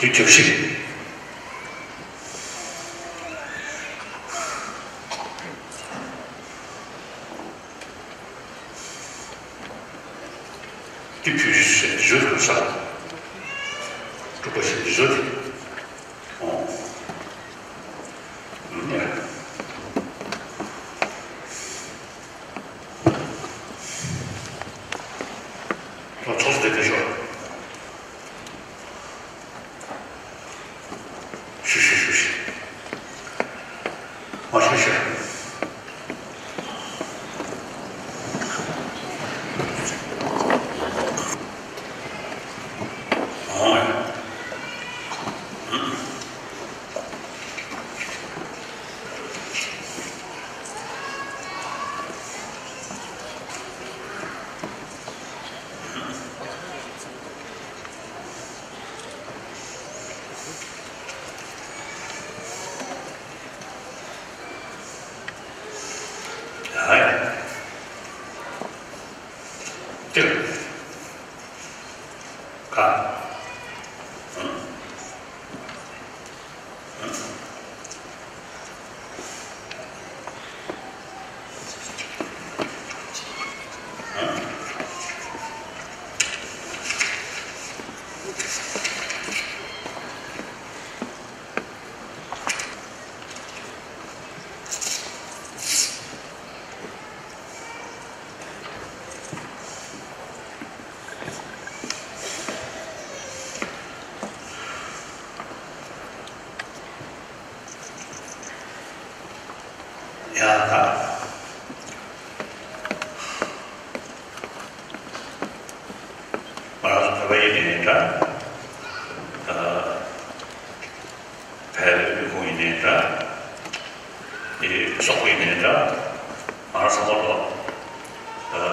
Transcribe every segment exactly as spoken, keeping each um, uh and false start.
དུས་བཅུ་བཞི། དུས་བཅུ་བཞི་ཞེས་བརྗོད་དུ་བསམ། དྲུག་པ་ཞེས་བརྗོད་དེ། ཨོ། ཨུམ། ཚོགས་གཙོ་དེ་ཕེབས་ཤོག། ཞུ་ཞུ་ཞུ་ཞུ། མ་ཞུ་ཞུ། ཨང་། ཡ་ཡ། ཏིར། ཁ། ཧུམ། ཧུམ། ཧུམ། ཡ་ད། ང་རང་ཚོ་བོད་པ་ཡིན་ནའི་འདྲ། ཨ། བལ་པོའི་མི་ཁུངས་ཡིན་ནའི་འདྲ། དེ་སོག་པོ་ཡིན་ནའི་འདྲ། ང་རང་ཚང་མ་ལོ། ཨ།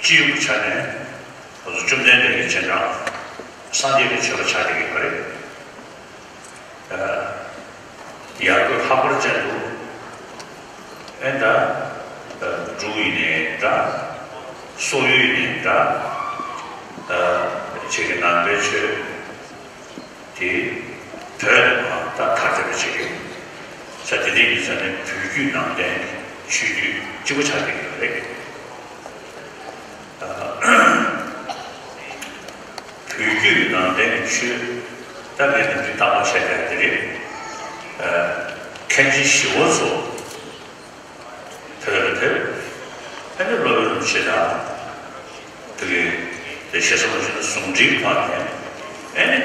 སྤྱི་ཡོངས་ཀྱི་ཆ་ནས་ང་ཚོ་བཅོམ་ལྡན་འདས་ཀྱི་རྗེས་འབྲང་སངས་རྒྱས་ཀྱི་ཆོས་པ་ཆགས་བསྡད་ཀྱི་ཡོད་རེད། ཨ། ཡར་རྒྱས་ལྷག་པར་ཅན་དུ་ཨེ་འདྲ། ཨ། འབྲུག་ཡིན་ནའི་འདྲ། སོག་ཡུལ་ཡིན་ནའི་འདྲ། ཨ། ཁྱེད་ཀྱི་ནང་པའི་ཆོས་དེ་བོད་ནས་མར་ད་དར་ཐེབས་པ་ཅིག་རེད། ས་དེ་འདྲའི་ཡིན་ཙང་ནས་བོད་བརྒྱུད་ནང་བསྟན་ཆོས་བརྒྱུད་གཅིག་པ་ཆགས་ཀྱི་ཡོད་རེད། ཨ། བོད་བརྒྱུད་ནང་བསྟན་གྱི་ཆོས་ད་ངས་ནམ་རྒྱུན་བརྟག་པ་བྱས་པ་དེ་རེད། ཨ། མཁན་ཆེན་ཞི་བ་འཚོ་བོད་ལ་ཕེབས། ཨ་ནི་སློབ་དཔོན་རིན་པོ་ཆེ་དང་། དེ་གའི་དེ་ཞེ་ས་མ་ཞུ་ན་ཟུང་འབྲེལ་གྱི་ཐོག་ནས་ཨ་ནི།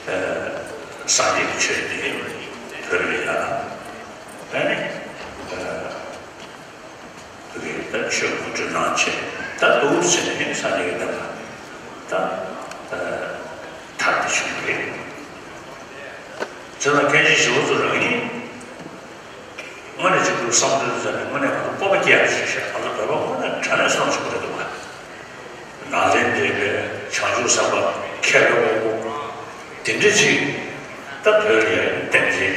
ཨ། སངས་རྒྱས་ཀྱི་ཆོས་དེ་བོད་ལ་ཡར། ཨ་ནི། ཨ། དེ་གའི་ད་ཆོས་མཁོ་སྤྲོད་གནང་བྱས། ད་འདུག་ཟེར་ནས་སངས་རྒྱས་ཀྱི་བསྟན་པ་ད། ཨ། དར་ཏེ་བྱུང་བ་རེད། བྱས་ཙང་མཁན་ཆེན་ཞི་བ་འཚོ་རང་ཉིད་དངོས་གནས་གཅིག་པུ་བསམ་བློ་བཏང་ནས་དངོས་གནས་ང་ཚོ་སྤོབས་པ་སྐྱེ་ཡག་ཞིག་བཤད། ང་ཚོ་བོད་པ་དངོས་གནས་དྲང་གནས་བསམ་བློ་ཆེན་པོ་རེད་འདུག་ག། ནཱ་ལེནྡྲའི་བྱང་ཆུབ་སེམས་དཔའ་མཁས་པའི་དབང་པོ་དེ་འདྲ་ཅིག་ད་བོད་ལ་ཡར་བསྟན་རྗེས་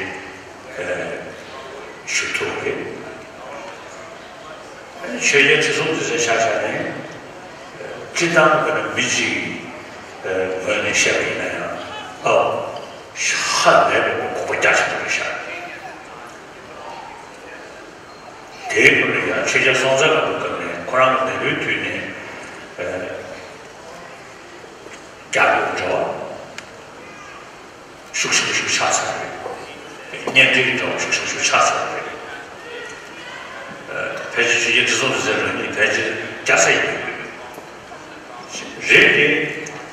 བཞུགས་ཐུབ་པ་རེད། ཆོས་རྒྱལ་ཁྲི་སྲོང་ལྡེ་བཙན་ཆ་བཞག་ནས་སྤྱིར་བཏང་གི་མི་གཅིག་གི་ངོས་ནས་བཤད་པ་ཡིན་ན་ཡང་། ཨོ། ཧ་ལས་པའི་དགོངས་པ་རྒྱ་ཆེན་པོ་རེད་ཤག། དེའི་སྐོར་ལ་ཡང་ཆོས་རྒྱལ་སྲོང་བཙན་སྒམ་པོའི་སྐབས་ནས་ཁོ་རང་གི་མེས་པོའི་དུས་ནས། ཨ། རྒྱ་དགོན་འབྲེལ་བ་ཤུགས་ཆེན་པོ་ཞིག་ཆགས་ཚར་རེད། གཉེན་འབྲེལ་གྱི་འབྲེལ་བ་ཤུགས་ཆེན་པོ་ཞིག་ཆགས་ཚར་རེད། ཨ། ཕལ་ཆེར་ཆོས་རྒྱལ་ཁྲི་སྲོང་ལྡེ་བཙན་རང་ཉིད་ཕལ་ཆེར་རྒྱ་བཟའ་ཡིན་པའི་རེད་དེ།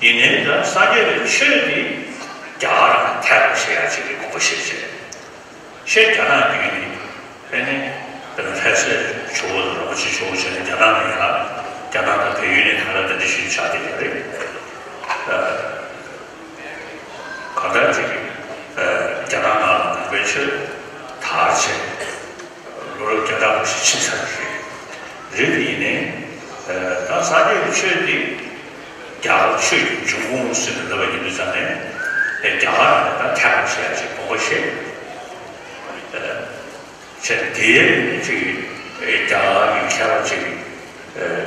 ཡིན་ནའི་ད་སངས་རྒྱས་པའི་ཆོས་དེ་རྒྱ་གར་ནང་ཐད་པ་བྱེད་ཡག་ཅིག་གི་དགོངས་པ་བཞེས་བྱས། ཕྱིར་རྒྱ་ནག་བརྒྱུད་ནས་ཨ་ནི་དཔེར་ན་ལྷ་སྲས་ཇོ་བོ་དང་རིན་པོ་ཆེ་ཇོ་བོ་བྱས་ནས་རྒྱ་ནག་ནས་ཡར། རྒྱ་ནག་དང་བལ་ཡུལ་ནས་ད་ལྟ་དེ་འདྲ་ཞིག་ཆགས་བསྡད་ཡོད་རེད། ཨ། གང་ལྟར་ཅིག། ཨ། རྒྱ་ནག་ནང་ལ་ནང་པའི་ཆོས་དར་བྱས། ལོ་རབས་བརྒྱ་ཕྲག་འགའ་ཞིག་ཕྱིན་ཚར་གྱི་རེད། རེད་དེ་ཡིན་ནའི། ཨ། ད་སངས་རྒྱས་ཀྱི་ཆོས་འདི་རྒྱ་གར་ཆོས་ཀྱི་འབྱུང་ཁུངས་ཟེར་ནས་ལབ་པ་ཡིན་དུས་ཙང་ནས། ཨ། རྒྱ་གར་ནས་ད་ཐད་པ་བྱེད་ཡག་ཅིག་དགོངས་པ་བཞེས། ཨ། བྱས་དེའི་ནི་ཅིག། ཨ། རྒྱ་གར་གྱི་མཁས་པ་ཅིག། ཨ།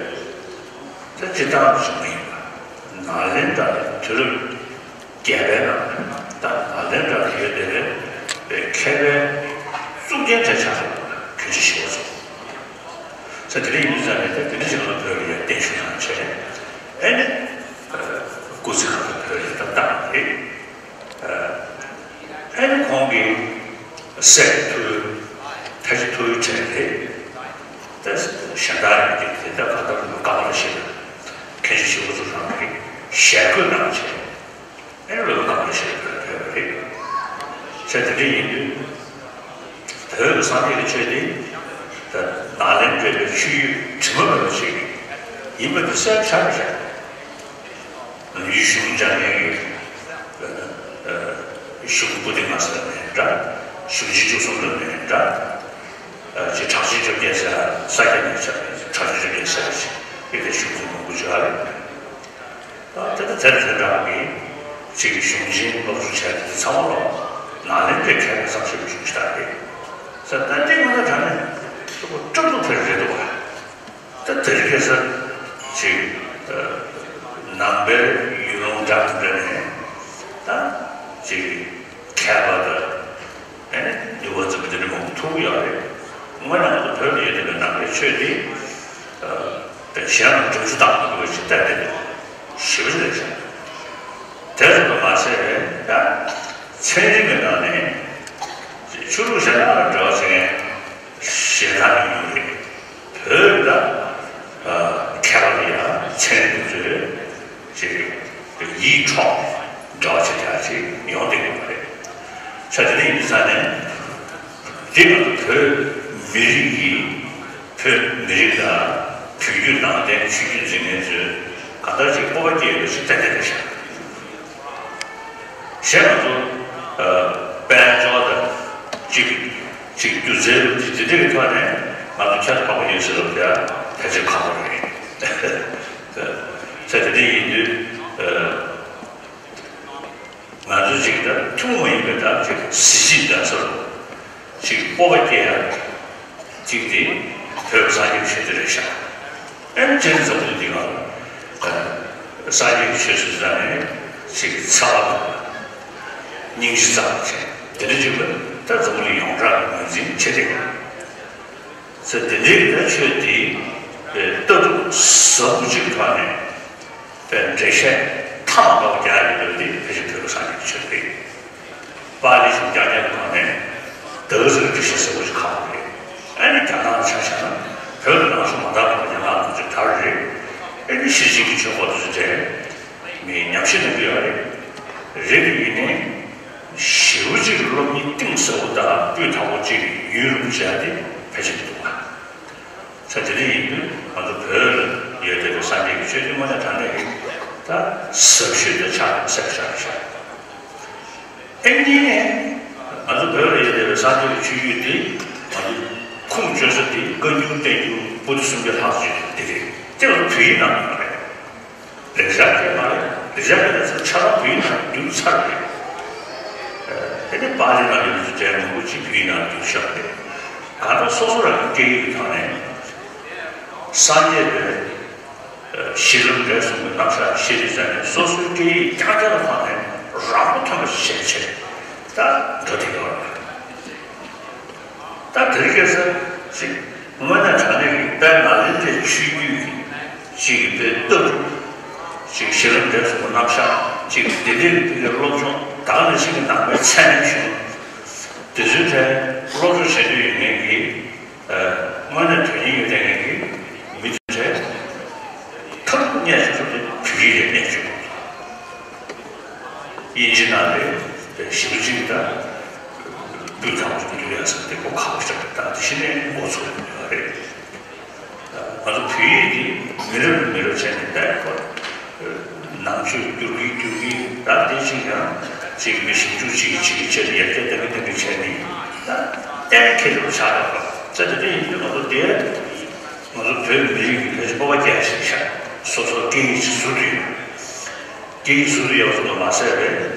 ད་སྤྱིར་བཏང་ཅིག་མ་ཡིན་པ། ནཱ་ལེནྡྲ་དུས་རབས་ རྒྱལ་པོའི་ནང་ནས་ད་ནཱ་ལེནྡྲ་ལ་ཡོད་བསྡད་པའི་མཁས་པའི་གཙུག་རྒྱན་གྲས་ཆགས་ཡོད་པ་མཁན་ཆེན་ཞི་བ་འཚོ། ས་དེ་འདྲ་ཡིན་དུས་ཙང་ནས་ད་དེ་འདྲ་ཞིག་ལ་བོད་ལ་ཡར་བརྟན་བཞུགས་གནང་བྱས། ཨེ་ནི་སྐུ་ཚེ་གང་ཐུབ་བོད་ལ་ཡར་བཏང་བཏང་བ་རེད། ཨེ་ནི་ཁོང་གི་སྲས་ཐུ་ཐ་ཅི་ཐུ་ཡུ་བྲལ་རེད། ད་གཞན་དག་རེད་དེ་ད་ག་ད་བཀའ་མོལ་ཞིག་མཁན་ཆེན་ཞི་བ་འཚོ་རང་གིས་ཞལ་བཀོད་གནང་བྱས། ཨེ་ནི་བློ་བཀའ་མོལ་ཞིག་ཕེབས་པ་རེད། བྱས་དེ་འདྲ་ཡིན་དུས་བོད་ཀྱི་སངས་རྒྱས་ཀྱི་ཆོས་འདི་ད་ནཱ་ལེནྡྲའི་ཆོས་བརྒྱུད་དྲི་མ་མེད་པ་ཞིག་ཡིན་པ་དེ་གསལ་པོ་ཆགས་པ་རེད། ཡུལ་གཞུང་འཇམ་དབྱངས་ཀྱི་གཞུང་པོ་ཏི་ལྔ་ཟེར་ནའི་འདྲ། གཞུང་ཆེན་བཅུ་གསུམ་ཟེར་ནའི་འདྲ། ཅེས་གྲགས་ཆེན་བཅོ་བརྒྱད་ཟེར་ས་སྐྱ་ནས་ཆགས་པའི་གྲགས་ཆེན་བཅོ་བརྒྱད་ཟེར་བ་ཞིག་ཡོད་པའི་གཞུང་ཚོ་མང་པོ་ཅིག་ཡོད་རེད། ད་ལྟ་དེར་དེ་འདྲ་གི་ཅིག་གཞུང་ཆེན་སློབ་སྦྱོང་བྱས་པ་དེ་ཚང་མ་ལོ་ནཱ་ལེནྡྲའི་མཁས་པ་ཚང་ཞིག་གི་གཞུང་ཞིག་དག་རེད། ས་ད་ལྟའི་ང་ཚོ་དྲང་གནས་སྤྲོ་སྤྲོ་ཕེར་རེད་འདུག་བ། ད་དེ་རིང་ཁ་སང་ཅིག་ནང་པའི་ཡུལ་ལུང་འདྲ་མི་འདྲ་ནས་ད་ཅིག་མཁས་པ་དང་ཨེ་ནི་ནུས་པ་འཛིན་པ་དེ་འདྲ་མང་པོ་ཐུག་གི་ཡོད་རེད། དངོས་གནས་ང་ཚོ་བོད་ནས་ཡོད་བསྡད་པའི་ནང་པའི་ཆོས་འདི་ཨ་གཞན་ལ་སྒྲོམ་གཞི་བཏང་དགོས་པའི་ཅིག་ལྟ་བསྡད་འདུག་ཞེ་པོ་ཅིག་རེད་ཤག་དེ་ཙམ་དུ་མ་ཟད་ད་ཚན་རིག་གི་ནང་ནས་ཆོས་ལུགས་གཞན་དག་ལ་འབྲེལ་བ་བྱེད་མཁན་ཞེ་དྲག་ཡོང་གི་རེད། བོད་ལ་མཁས་པ་ལ་ཡང་ཚན་རིག་པ་ཚོས་ཅིག་ཡིད་འཕྲོག་འདྲ་བ་ཅིག་ཡང་ཅིག་ཡོང་བསྡད་ཡོད་པ་རེད། ས་དེ་འདྲ་ཡིན་ཙང་ནས་འདི་ང་ཚོ་བོད་མི་རིགས་ཀྱི་བོད་མི་རིགས་དང་བོད་བརྒྱུད་ནང་བསྟན་ཆོས་བརྒྱུད་འཛིན་མཁན་ཚོས་གང་ལྟར་ཅིག་སྤོབས་པ་སྐྱེ་ཡོད་པ་ཞིག་ཏན་ཏན་རེད་ཤག་གཞན་ང་ཚོ་ཨ་དཔལ་འབྱོར་དང་གཅིག་གཅིག་སྒྱུ་རྩལ་འདི་འདི་འདྲའི་ཐོག་ནས་ང་ཚོ་ཁྱད་དུ་འཕགས་པ་ཡོད་ཟེར་བ་དེ་ཕལ་ཆེར་ཁག་པོ་རེད། ཚེ་དེ་འདྲ་ཡིན་དུས་ཨ་ང་ཚོ་གཅིག་ད་ཐུན་མོང་མ་ཡིན་པའི་ད་ཅིག་གཟི་བརྗིད་ལྡན་ས་རུ་ཅིག་སྤོབས་པ་སྐྱེ་ཡ། གཅིག་དེ་བོད་སངས་རྒྱས་ཆོས་སྡེ་རེད་ཤག་ཨེ་ནི་ཅན་འཛམ་བུ་གླིང་འདི་ག་སངས་རྒྱས་ཀྱི་ཆོས་སུ་ཟ་ནས་ཅིག་ཚ་བ་དང་སྙིང་རྗེ་རྩ་བ་ཅན་དེ་འདྲ་ཅིག་ལ་ད་འཛམ་བུ་གླིང་ཡོངས་གྲགས་ཀྱི་ངོས་འཛིན་བྱེད་བསྡད་ཡོད། ཚེ་དེ་འདྲའི་ད་ཆོས་དེ་ལྟ་གྲུབ་ཟབ་མོ་ཅིག་ཐོག་ནས། པའི་འགྲེལ་བཤད་མཐའ་མ་དག་རྒྱག་ཡོད་པ་འདི་ཕལ་ཆེར་བོད་ཀྱི་སངས་རྒྱས་ཀྱི་ཆོས་རེད། པཱ་ལི་གཞུང་རྐྱང་རྐྱང་གི་ཐོག་ནས་ད་ག་ཟེར་འགྲེལ་བཤད་ཟབ་པོ་ཞིག་ཁག་པོ་རེད། ཨ་ནི་རྒྱ་ནག་ལ་ཆ་བཞག་ན་བོད་ལ་རང་སྲུང་མ་འདང་བ་རྒྱ་ནག་ལ་ཅིག་དར་རེད། ཨ་ནི་ཞི་ཅིན་ཕིང་མཆོག་པ་དེ་ཚོ་དེ་མི་ཉམས་ཞིབ་གནང་གི་ཡོད་རེད། རེད་དེ་ཡིན་ནའི་ཞེ་པོ་ཅིག་སློབ་གཉེར་གཏིང་ཟབ་པོ་དང་སྤུས་དག་པོ་ཅིག་ཡོད་རུང་བྱས་ཏེ་ཕལ་ཆེར་མི་འདུག་བ། ས་དེ་འདྲ་ཡིན་དུས་ང་ཚོ་བོད་ལ་ཡོད་བསྡད་པའི་སངས་རྒྱས་ཀྱི་ཆོས་འདི་དངོས་གནས་དྲང་གནས་ཀྱི་ད་ཟབ་ཤོས་དེ་ཆགས་ཡོད་ཟེར་བཞག་བཞག་ཨེ་འདི་ནས་ང་ཚོ་བོད་ལ་ཡོད་བསྡད་པའི་སངས་རྒྱས་ཀྱི་ཆོས་བརྒྱུད་འདི་ང་ཚོ་ཁུངས་བཅོལ་ས་འདི་བཀའ་འགྱུར་བསྟན་འགྱུར་པོ་ཏི་སུམ་བརྒྱ་ལྷག་ཙམ་ཡོད་འདི་རེད། དེ་ལ་བོད་ཡིག་ནང་ཡོད་མ་རེད། ལེགས་སྦྱར་སྐད་མ་རེད། ལེགས་སྦྱར་སྐད་ལ་ཚུར་ཆ་ཚང་བོད་ཡིག་ནང་བསྒྱུར་ཚར་རེད། ཨ་དེ་ནས་པཱ་ལི་ནང་ཡོད་ཚུལ་གྲས་མང་པོ་ཅིག་བོད་ཡིག་ནང་བསྒྱུར་བཞག་རེད། གང་ལྟར་སོ་སོ་རང་གི་སྐད་ཡིག་གི་ཐོག་ནས་སངས་རྒྱས་པའི་གཞི་ལམ་འབྲས་གསུམ་གྱི་རྣམ་གཞག་ཤེས་རིག་ཟེར་ནས་སོ་སོའི་སྐད་ཡིག་རྐྱང་རྐྱང་གི་ཐོག་ནས་རང་མགོ་ཐོན་པ་ཞིག་བྱས་བྱས་ད་འགྲོ་བསྡད་ཡོད་རེད། ད་དེ་རིང་ཁ་སང་ཅིག་དངོས་གནས་དྲང་གནས་ཀྱི་དཔལ་ནཱ་ལེནྡྲའི་ཆོས་བརྒྱུད་ཀྱི་ཅིག་གི་དཔེ་ལྟ་གྲུབ་ཅིག་གཞི་ལམ་འབྲས་གསུམ་གྱི་རྣམ་གཞག་ཅིག་འདི་འདྲའི་གི་དཔེ་སློབ་སྦྱོང་ད་ག་ནང་བཞིན་གྱི་ནང་པའི་ཚད་མའི་གཞུང་དེ་ཚོའི་ཐད་སློབ་སྦྱོང་བྱེད་འདོད་ཡོད་མཁན་གྱི་དངོས་གནས་དོན་སྙིང་ཡོད་མཁན་གྱི་མི་དེ་ཚོས་མཐར་ཐུག་བརྙས་བཅོས་ཐུབ་དེ་བོད་ཡིག་ལ་བརྙས་བཅོས། དབྱིན་ཇི་ནང་ལ་ཞེ་པོ་ཅིག་ད་སྤུས་དག་པོ་ཞིག་འགྱུར་ཡ་ཟེར་དེ་ཁོ་ཁག་པོ་ཞིག་ད་དེ་ཤི་ནས་འགོ་ཚུགས་ཡོད་རེད། ང་ཚོ་བོད་ཡིག་འདི་མི་རབས་ནས་མི་རབས་བྱས་ནས་བསྡད་ཡོད། ནང་ཆོས་བསྒྱུར་གྱིན་བསྒྱུར་གྱིན་ད་དེ་ཅིག་ཡང་ཅིག་མི་ཞིབ་འཇུག་ཅིག་ཅིག་བྱས་ནས་ཡར་རྒྱས་གཏང་གིན་གཏང་གིན་བྱས་ནས་ད་གཏན་འཁེལ་རུ་ཆགས་ཡོད་པ་ཚ་དེ་འདྲ་ཡིན་དུས་ང་ཚོ་འདི་ང་ཚོ་བོད་མི་རིགས་ཀྱི་ཕལ་ཆེར་སྤོབས་པ་སྐྱེ་ཡ་ཞིག་ཤར་སོ་སོ་སྐད་ཡིག་ཅིག་ཟུར་དུ་ཡོད། སྐད་ཡིག་ཟུར་དུ་ཡོད་པ་ཙམ་དུ་མ་ཟད་པའི་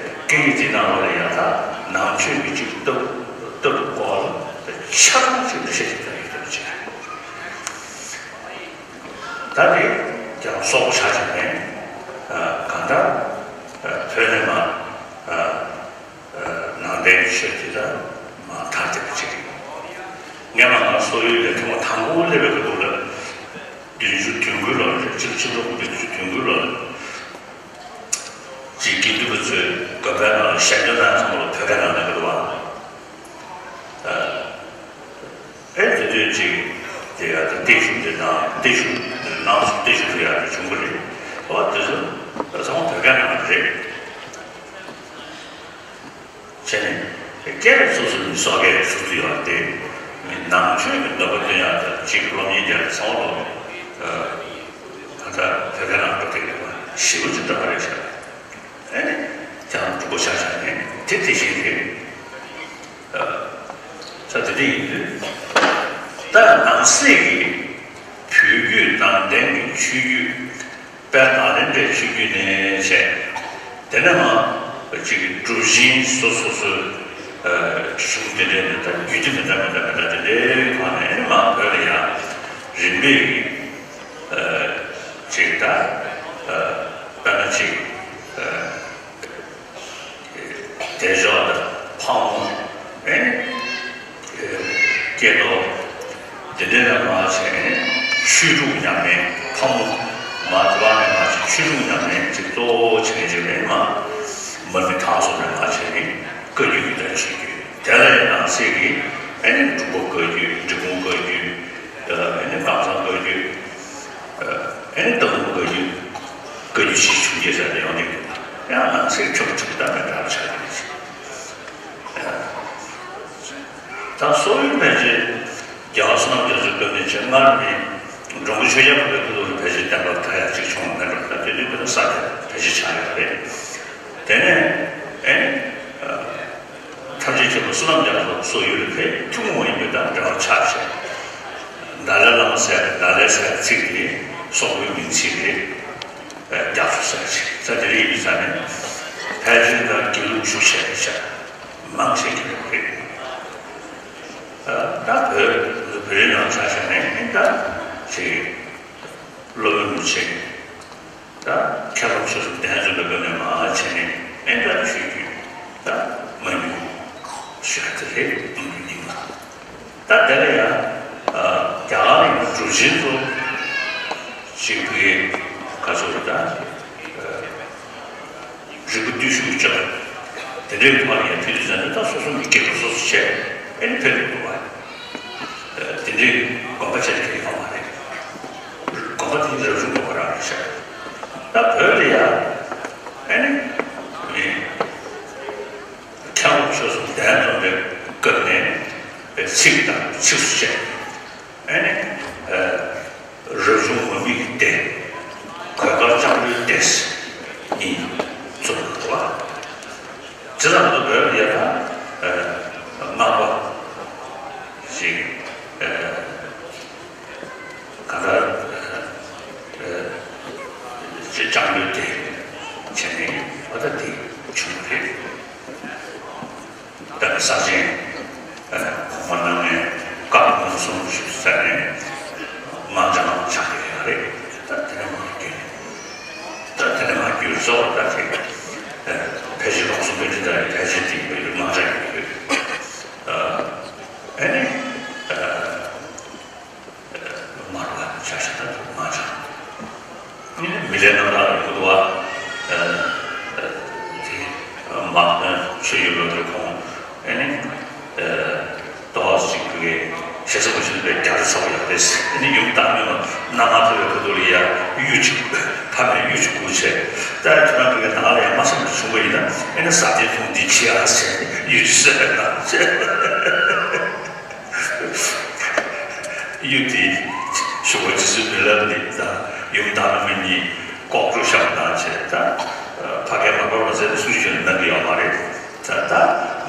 སྐད་ཡིག་འདི་ནང་ལོགས་ལ་ཡང་དག་ནང་ཆོས་ཀྱི་ཅིག་སྟབས་སྟབས་སྐོར་ཆ་ཚང་ཅིག་འགྲེལ་བཤད་ཅིག་གཏང་ཡོད་པ་ཅིག་ད་དེ་ཀྱང་སོག་པོ་ཆགས་ཀྱི་མེད། གང་ལྟར་བོད་ནས་མར་ ཆོས་དེ་དག་མར་དར་བསྡད་པ་ཅིག་རེད། ངས་མ་ང་སོག་ཡུལ་ལ་ཐེངས་མ་དང་པོ་སླེབས་པའི་སྐབས་ལ། བདུན་ཅུ་དོན་དགུ་ལོ་རེད། གཅིག་ཕྱི་ལོ་བདུན་ཅུ་དོན་དགུ་ལོ་ལ། ཅིག་དགེ་འདུན་པ་ཚོས་དགོན་པའི་ནང་ལ་ཞལ་འདོན་གནང་ཙམ་ལ་བོད་སྐད་ནང་ལ་འགྲོ་བ། ཨེ་དེ་དུས་ཅིག་དེ་ཡ་དེ་བརྟན་བཞུགས་དེ་ནང་བརྟན་བཞུགས་ནང་སོ་བརྟན་བཞུགས་དེ་ཡ་དེ་བྱུང་གི་རེད། ཨོ་དེ་ཚོ་ཚང་མ་བོད་སྐད་ནང་རེད། བྱས་ནས་སྐད་སོ་སོ་ནས་སོག་སྐད་སོ་སོ་ཡོད་དེ་ནང་ཆོས་ཀྱི་ནོར་བུ་སྟོན་ཡག་དང་གཅིག་སློབ་གཉེར་རྒྱག་ཚང་མ་ལོ་ད་ལྟ་བོད་སྐད་ནང་འགྲོ་བསྡད་ཡོད་པ་ཞེ་པོ་ཅིག་འདྲ་བ་རེད་ཤག་ཨེ་ནི་ཀྱང་གྲུབ་པོ་ཆགས་ཆགས་ནས་དེ་དེ་བཞིན་རེད། ས་དེ་འདྲ་ཡིན་དུས་ད་ནང་གསེས་ཀྱི་བོད་བརྒྱུད་ནང་བསྟན་གྱི་ཆོས་བརྒྱུད། དཔལ་ནཱ་ལེནྡྲའི་ཆོས་བརྒྱུད་ནས་བྱས། དེ་ནས་མ་གཅིག་གི་གྲུབ་ཆེན་སོ་སོ་སོའི་གཞུང་དེ་འདྲའི་ནས་ད་རྒྱུད་སྡེ་མི་འདྲ་མི་འདྲ་མི་འདྲ་དེ་འདྲའི་ཐོག་ནས་ཨེ་ནི་མ་བོད་ལ་ཡང་རིམ་པས་ཀྱི་གཅིག་ད་དཔེར་ན་གཅིག་དལ་འབྱོར་དང་ཕག་མོ། ཨེ་ནི། སྐྱེ་དོ། དེ་འདྲའི་ནང་མ་བྱས་ནས་ཆོས་དྲུག་ཉམས་ལེན་ཕག་མོ། མ་དེ་བ་ནས་མ་བྱས་ཆོས་དྲུག་ཉམས་ལེན་ཅིག་གཙོ་བོ་བྱས་ནས་ཅིག་ལེན་མ། མར་མི་དྭགས་སོགས་ནས་མ་བྱས་ནས་བཀའ་བརྒྱུད་ཀྱི་དོན་བྱེད་རྒྱུ་དེ་ལ་ཡང་ནང་གསེས་ཀྱི་ཨེ་ནི་འབྲུག་པ་བཀའ་བརྒྱུད། འབྲི་གུང་བཀའ་བརྒྱུད། ཨེ་ནི་ཀམ་ཚང་བཀའ་བརྒྱུད། ཨེ་ནི་སྟག་མོ་བཀའ་བརྒྱུད། བཀའ་བརྒྱུད་ཆེ་ཆུང་སྐྱེས་ས་ནས་ཡོང་གི་འདུག་ཡང་ནང་གསེས་ཆུང་ཆུང་ད་མེད་དར་ཆགས་ཀྱི་རེད། ད་སོག་ཡུལ་ཕལ་ཆེར་རྒྱལ་བ་བསོད་ནམས་རྒྱ་མཚོའི་སྐབས་ནས་བྱས་སྔར་ནས་འབྲོང་གི་ཆོས་རྒྱལ་གོ་བའི་སྐུ་ཐོག་ལ་ཕལ་ཆེར་བསྟན་པ་དར་ཡག་ཅིག་བྱུང་བ་མེད་འགྲོ། ད་དེ་དུས་དེ་ལ་ས་དེ་ཕལ་ཆེར་ཆགས་ཡོད་རེད། དེ་ནས་ཨེ་ནི། ཐམས་ཅད་མཁྱེན་པ་བསོད་ནམས་རྒྱ་མཚོ་སོག་ཡུལ་ལ་ཕེབས་ཐུན་མོང་མ་ཡིན་པའི་དང་འབྲེལ་བ་ཆགས་བྱས། ད་ལའི་བླ་མ་ཟེར་ད་ལའི་ཟེར་ཚིག་དེ་སོག་པོའི་མིང་ཚིག་རེད། རྒྱ་མཚོ་ཟེར་ཅིག་ས་དེ་རིགས་ཡིན་ས་ནས་ཕལ་ཆེར་ད་དགེ་ལུགས་ཞུགས་བྱས་ནས་ཆགས་མང་ཆེ་གི་རེད། ད་བོད་བོད་རིགས་ནང་ཆ་བཞག་ནས་ད་ཅིག་སློབ་དཔོན་རིན་པོ་ཆེ། ད་མཁན་སློབ་ཆོས་གསུམ་གདན་འཛོམས་པའི་སྐབས་ནས་མར་བྱས་ནས་ཨེ་ད་ཆོས་བརྒྱུད་ད་མ་ཉུང་ཞུ་ཡ་དེ་རེད་འདུག་ཡིན་ལ། ད་དེ་ལ་ཡང་རྒྱ་གར་ནས་གྲུབ་ཆེན་ཚོ་ཞིག་གི་ག་ཚོད་རེད་ད་རིག་པ་བརྟུལ་ཞུགས་ཀྱི་སྤྱོད་པ་དེ་འདྲའི་ཐོག་ནས་ཡང་ཕེབས་དུས་ཙམ་ནས་ད་སོ་སོ་མི་སྐད་དུ་སོ་སོ་བྱས་ཨེ་ནི་ཕེབས་འདུག་བ། དེ་འདྲའི་དགོན་པ་ཆེ་གེ་ཡོད་མ་རེད། དགོན་པ་དེ་རབ་བྱུང་དགོན་པ་རང་རེད་ཤག་ད་བོད་ལ་ཡ་ཨེ་ནི་མཁན་སློབ་ཆོས་གསུམ་གདན་འཛོམས་པའི་སྐབས་ནས་ཚིག་དང་ཚིགས་སུ་བཅད་ཨེ་ནི་རབ་བྱུང་མ་དམིགས་སྡེ་གོས་དཀར་ལྕང་ལོའི་སྡེ་གཉིས་བཙུགས་འདུག་བ། ཇི་ལྟར་དུ་བོད་ཡ་ད་སྔགས་པ་ཞིག་ག་ལ་ལྕང་ལོའི་སྡེ་བྱས་ནས་ཨ་ད་དེ་བྱུང་བ་རེད། ད་ནི་ས་ཆེན་གོང་མ་རྣམ་ལྔའི་བཀའ་དགོངས་སུ་གསུངས་ཞུས་ཟེར་ནས་མང་ཇང་ཆགས་ཀྱི་ཡོད་རེད། ད་དེ་ནས་མ་རྒྱུན་ད་དེ་ནས་མ་རྒྱུན་གཙོ་བོ་ད་དེ་ཕལ་ཆེར་ལོངས་སུ་སྤེལ་དེ་ད་ཕལ་ཆེར་དེ་ཡོད་མང་ཇང་ཡོད་ཡོད། ཨ་ནི། མར་བ་ཆ་ཤ་དང་མ་ཆ། མི་ལས་རྣམ་དག་ཡོད་དུ་བ། དེ་མ་ཆོས་ཡོད་ལོ་དེ་ཁོང་ཨེ་ནི་ཏོག་ཅིག་གི་ཞེ་ས་མ་ཤེས་པའི་རྒྱ་རི་ཚ་བོ་ཡག་རེད། ཨེ་ནི་ཡུམ་བདག་མེད་མ་སྣ་མ་ཐོ་བའི་བུ་དུ་ལ་ཡ་གཡུ་ཅིག་ཕ་མས་གཡུ་ཅིག་བསྐུར་བྱས། ད་ཁྱོད་རང་གི་ནང་ལ་ཡ་མ་སེམས་བྱུང་བ་ཡིན་ན་ཨེ་ནི་ས་དེ་ཐུང་འདི་ཆེ་ཨ་ཟེར་གཡུ་ཅིག་ཟེར་ན་ཟེར། གཡུ་དེ་ཞུ་བ་ཇི་སྲིད་མི་ལབ་ནི་དང་ཡུམ་བདག་མེད་གཉིས་ལྐོག་གྲོས་བཤམས་གནང་བྱས་ད་ཕ་སྐད་མ་གོ་བ་ཟེར་ནས་སུ་ཞིག་གནང་གི་ཡོད་མ་རེད། ད་ད་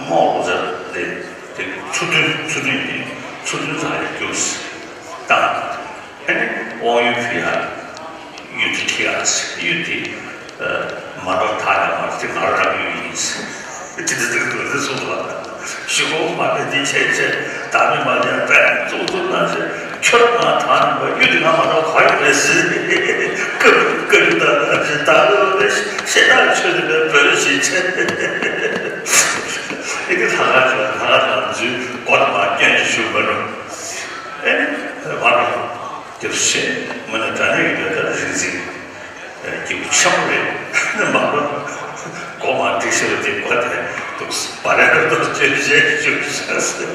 རྨོག་ལོ་ཟེར་དེ་དེ་ཚུར་སྟོན་ཚུར་སྟོན་དེ་ཚུར་སྟོན་ཚང་ཡོད་རྒྱུ་ད། ཨ་ནི་དབང་ཡོད་ཕི་ཡ་གཡུ་དེ་ཁྱི་ཡ་གཡུ་དེ་མ་འགྲོ་ཐག་ཡ་མ་དེ་ང་རང་གཡུ་ཡིན། དེ་དེ་དེ་དེ་སོང་ལ་ཞི་གོ་མ་དེ་དེ་ཆེ་ཆེ་ད་མི་མ་དེ་པས་གཙོ་གཙོ་ན་ཆེ་ཁྱོད་ང་ཐག་ཡིན་པ་གཡུ་དེ་ང་མ་འགྲོ་ག་ཡོད་རེད་ཟེར་ཀ་ཀ་གཡུ་ད་ད་ད་ད་ཤེས་ད་ཆོས་དེ་པས་བོད་ཞིག་ཆེ། དེ་ལྷག་དཀར་ལྷག་དཀར་ལ་འཛུལ་སྒོ་དང་མ་སྐྱོན་གྱི་ཞུ་མ་རུང་། ཨེ་ནི་བར་དུ་དེར་ཤེས་མི་ནི་དྲ་གནས་ཀྱི་དོན་དག་རིག་འཛིན། སྐྱེས་བུ་ཆེན་པོ་རེད། མ་གོ་མགོ་མ་བྲིས་ཤེས་པ་དེ་གོ་དེ་འདུག་བ་རེ་རེ་དོ་ཅེས་བཤད་བཅུག་བཞག་ཟེར།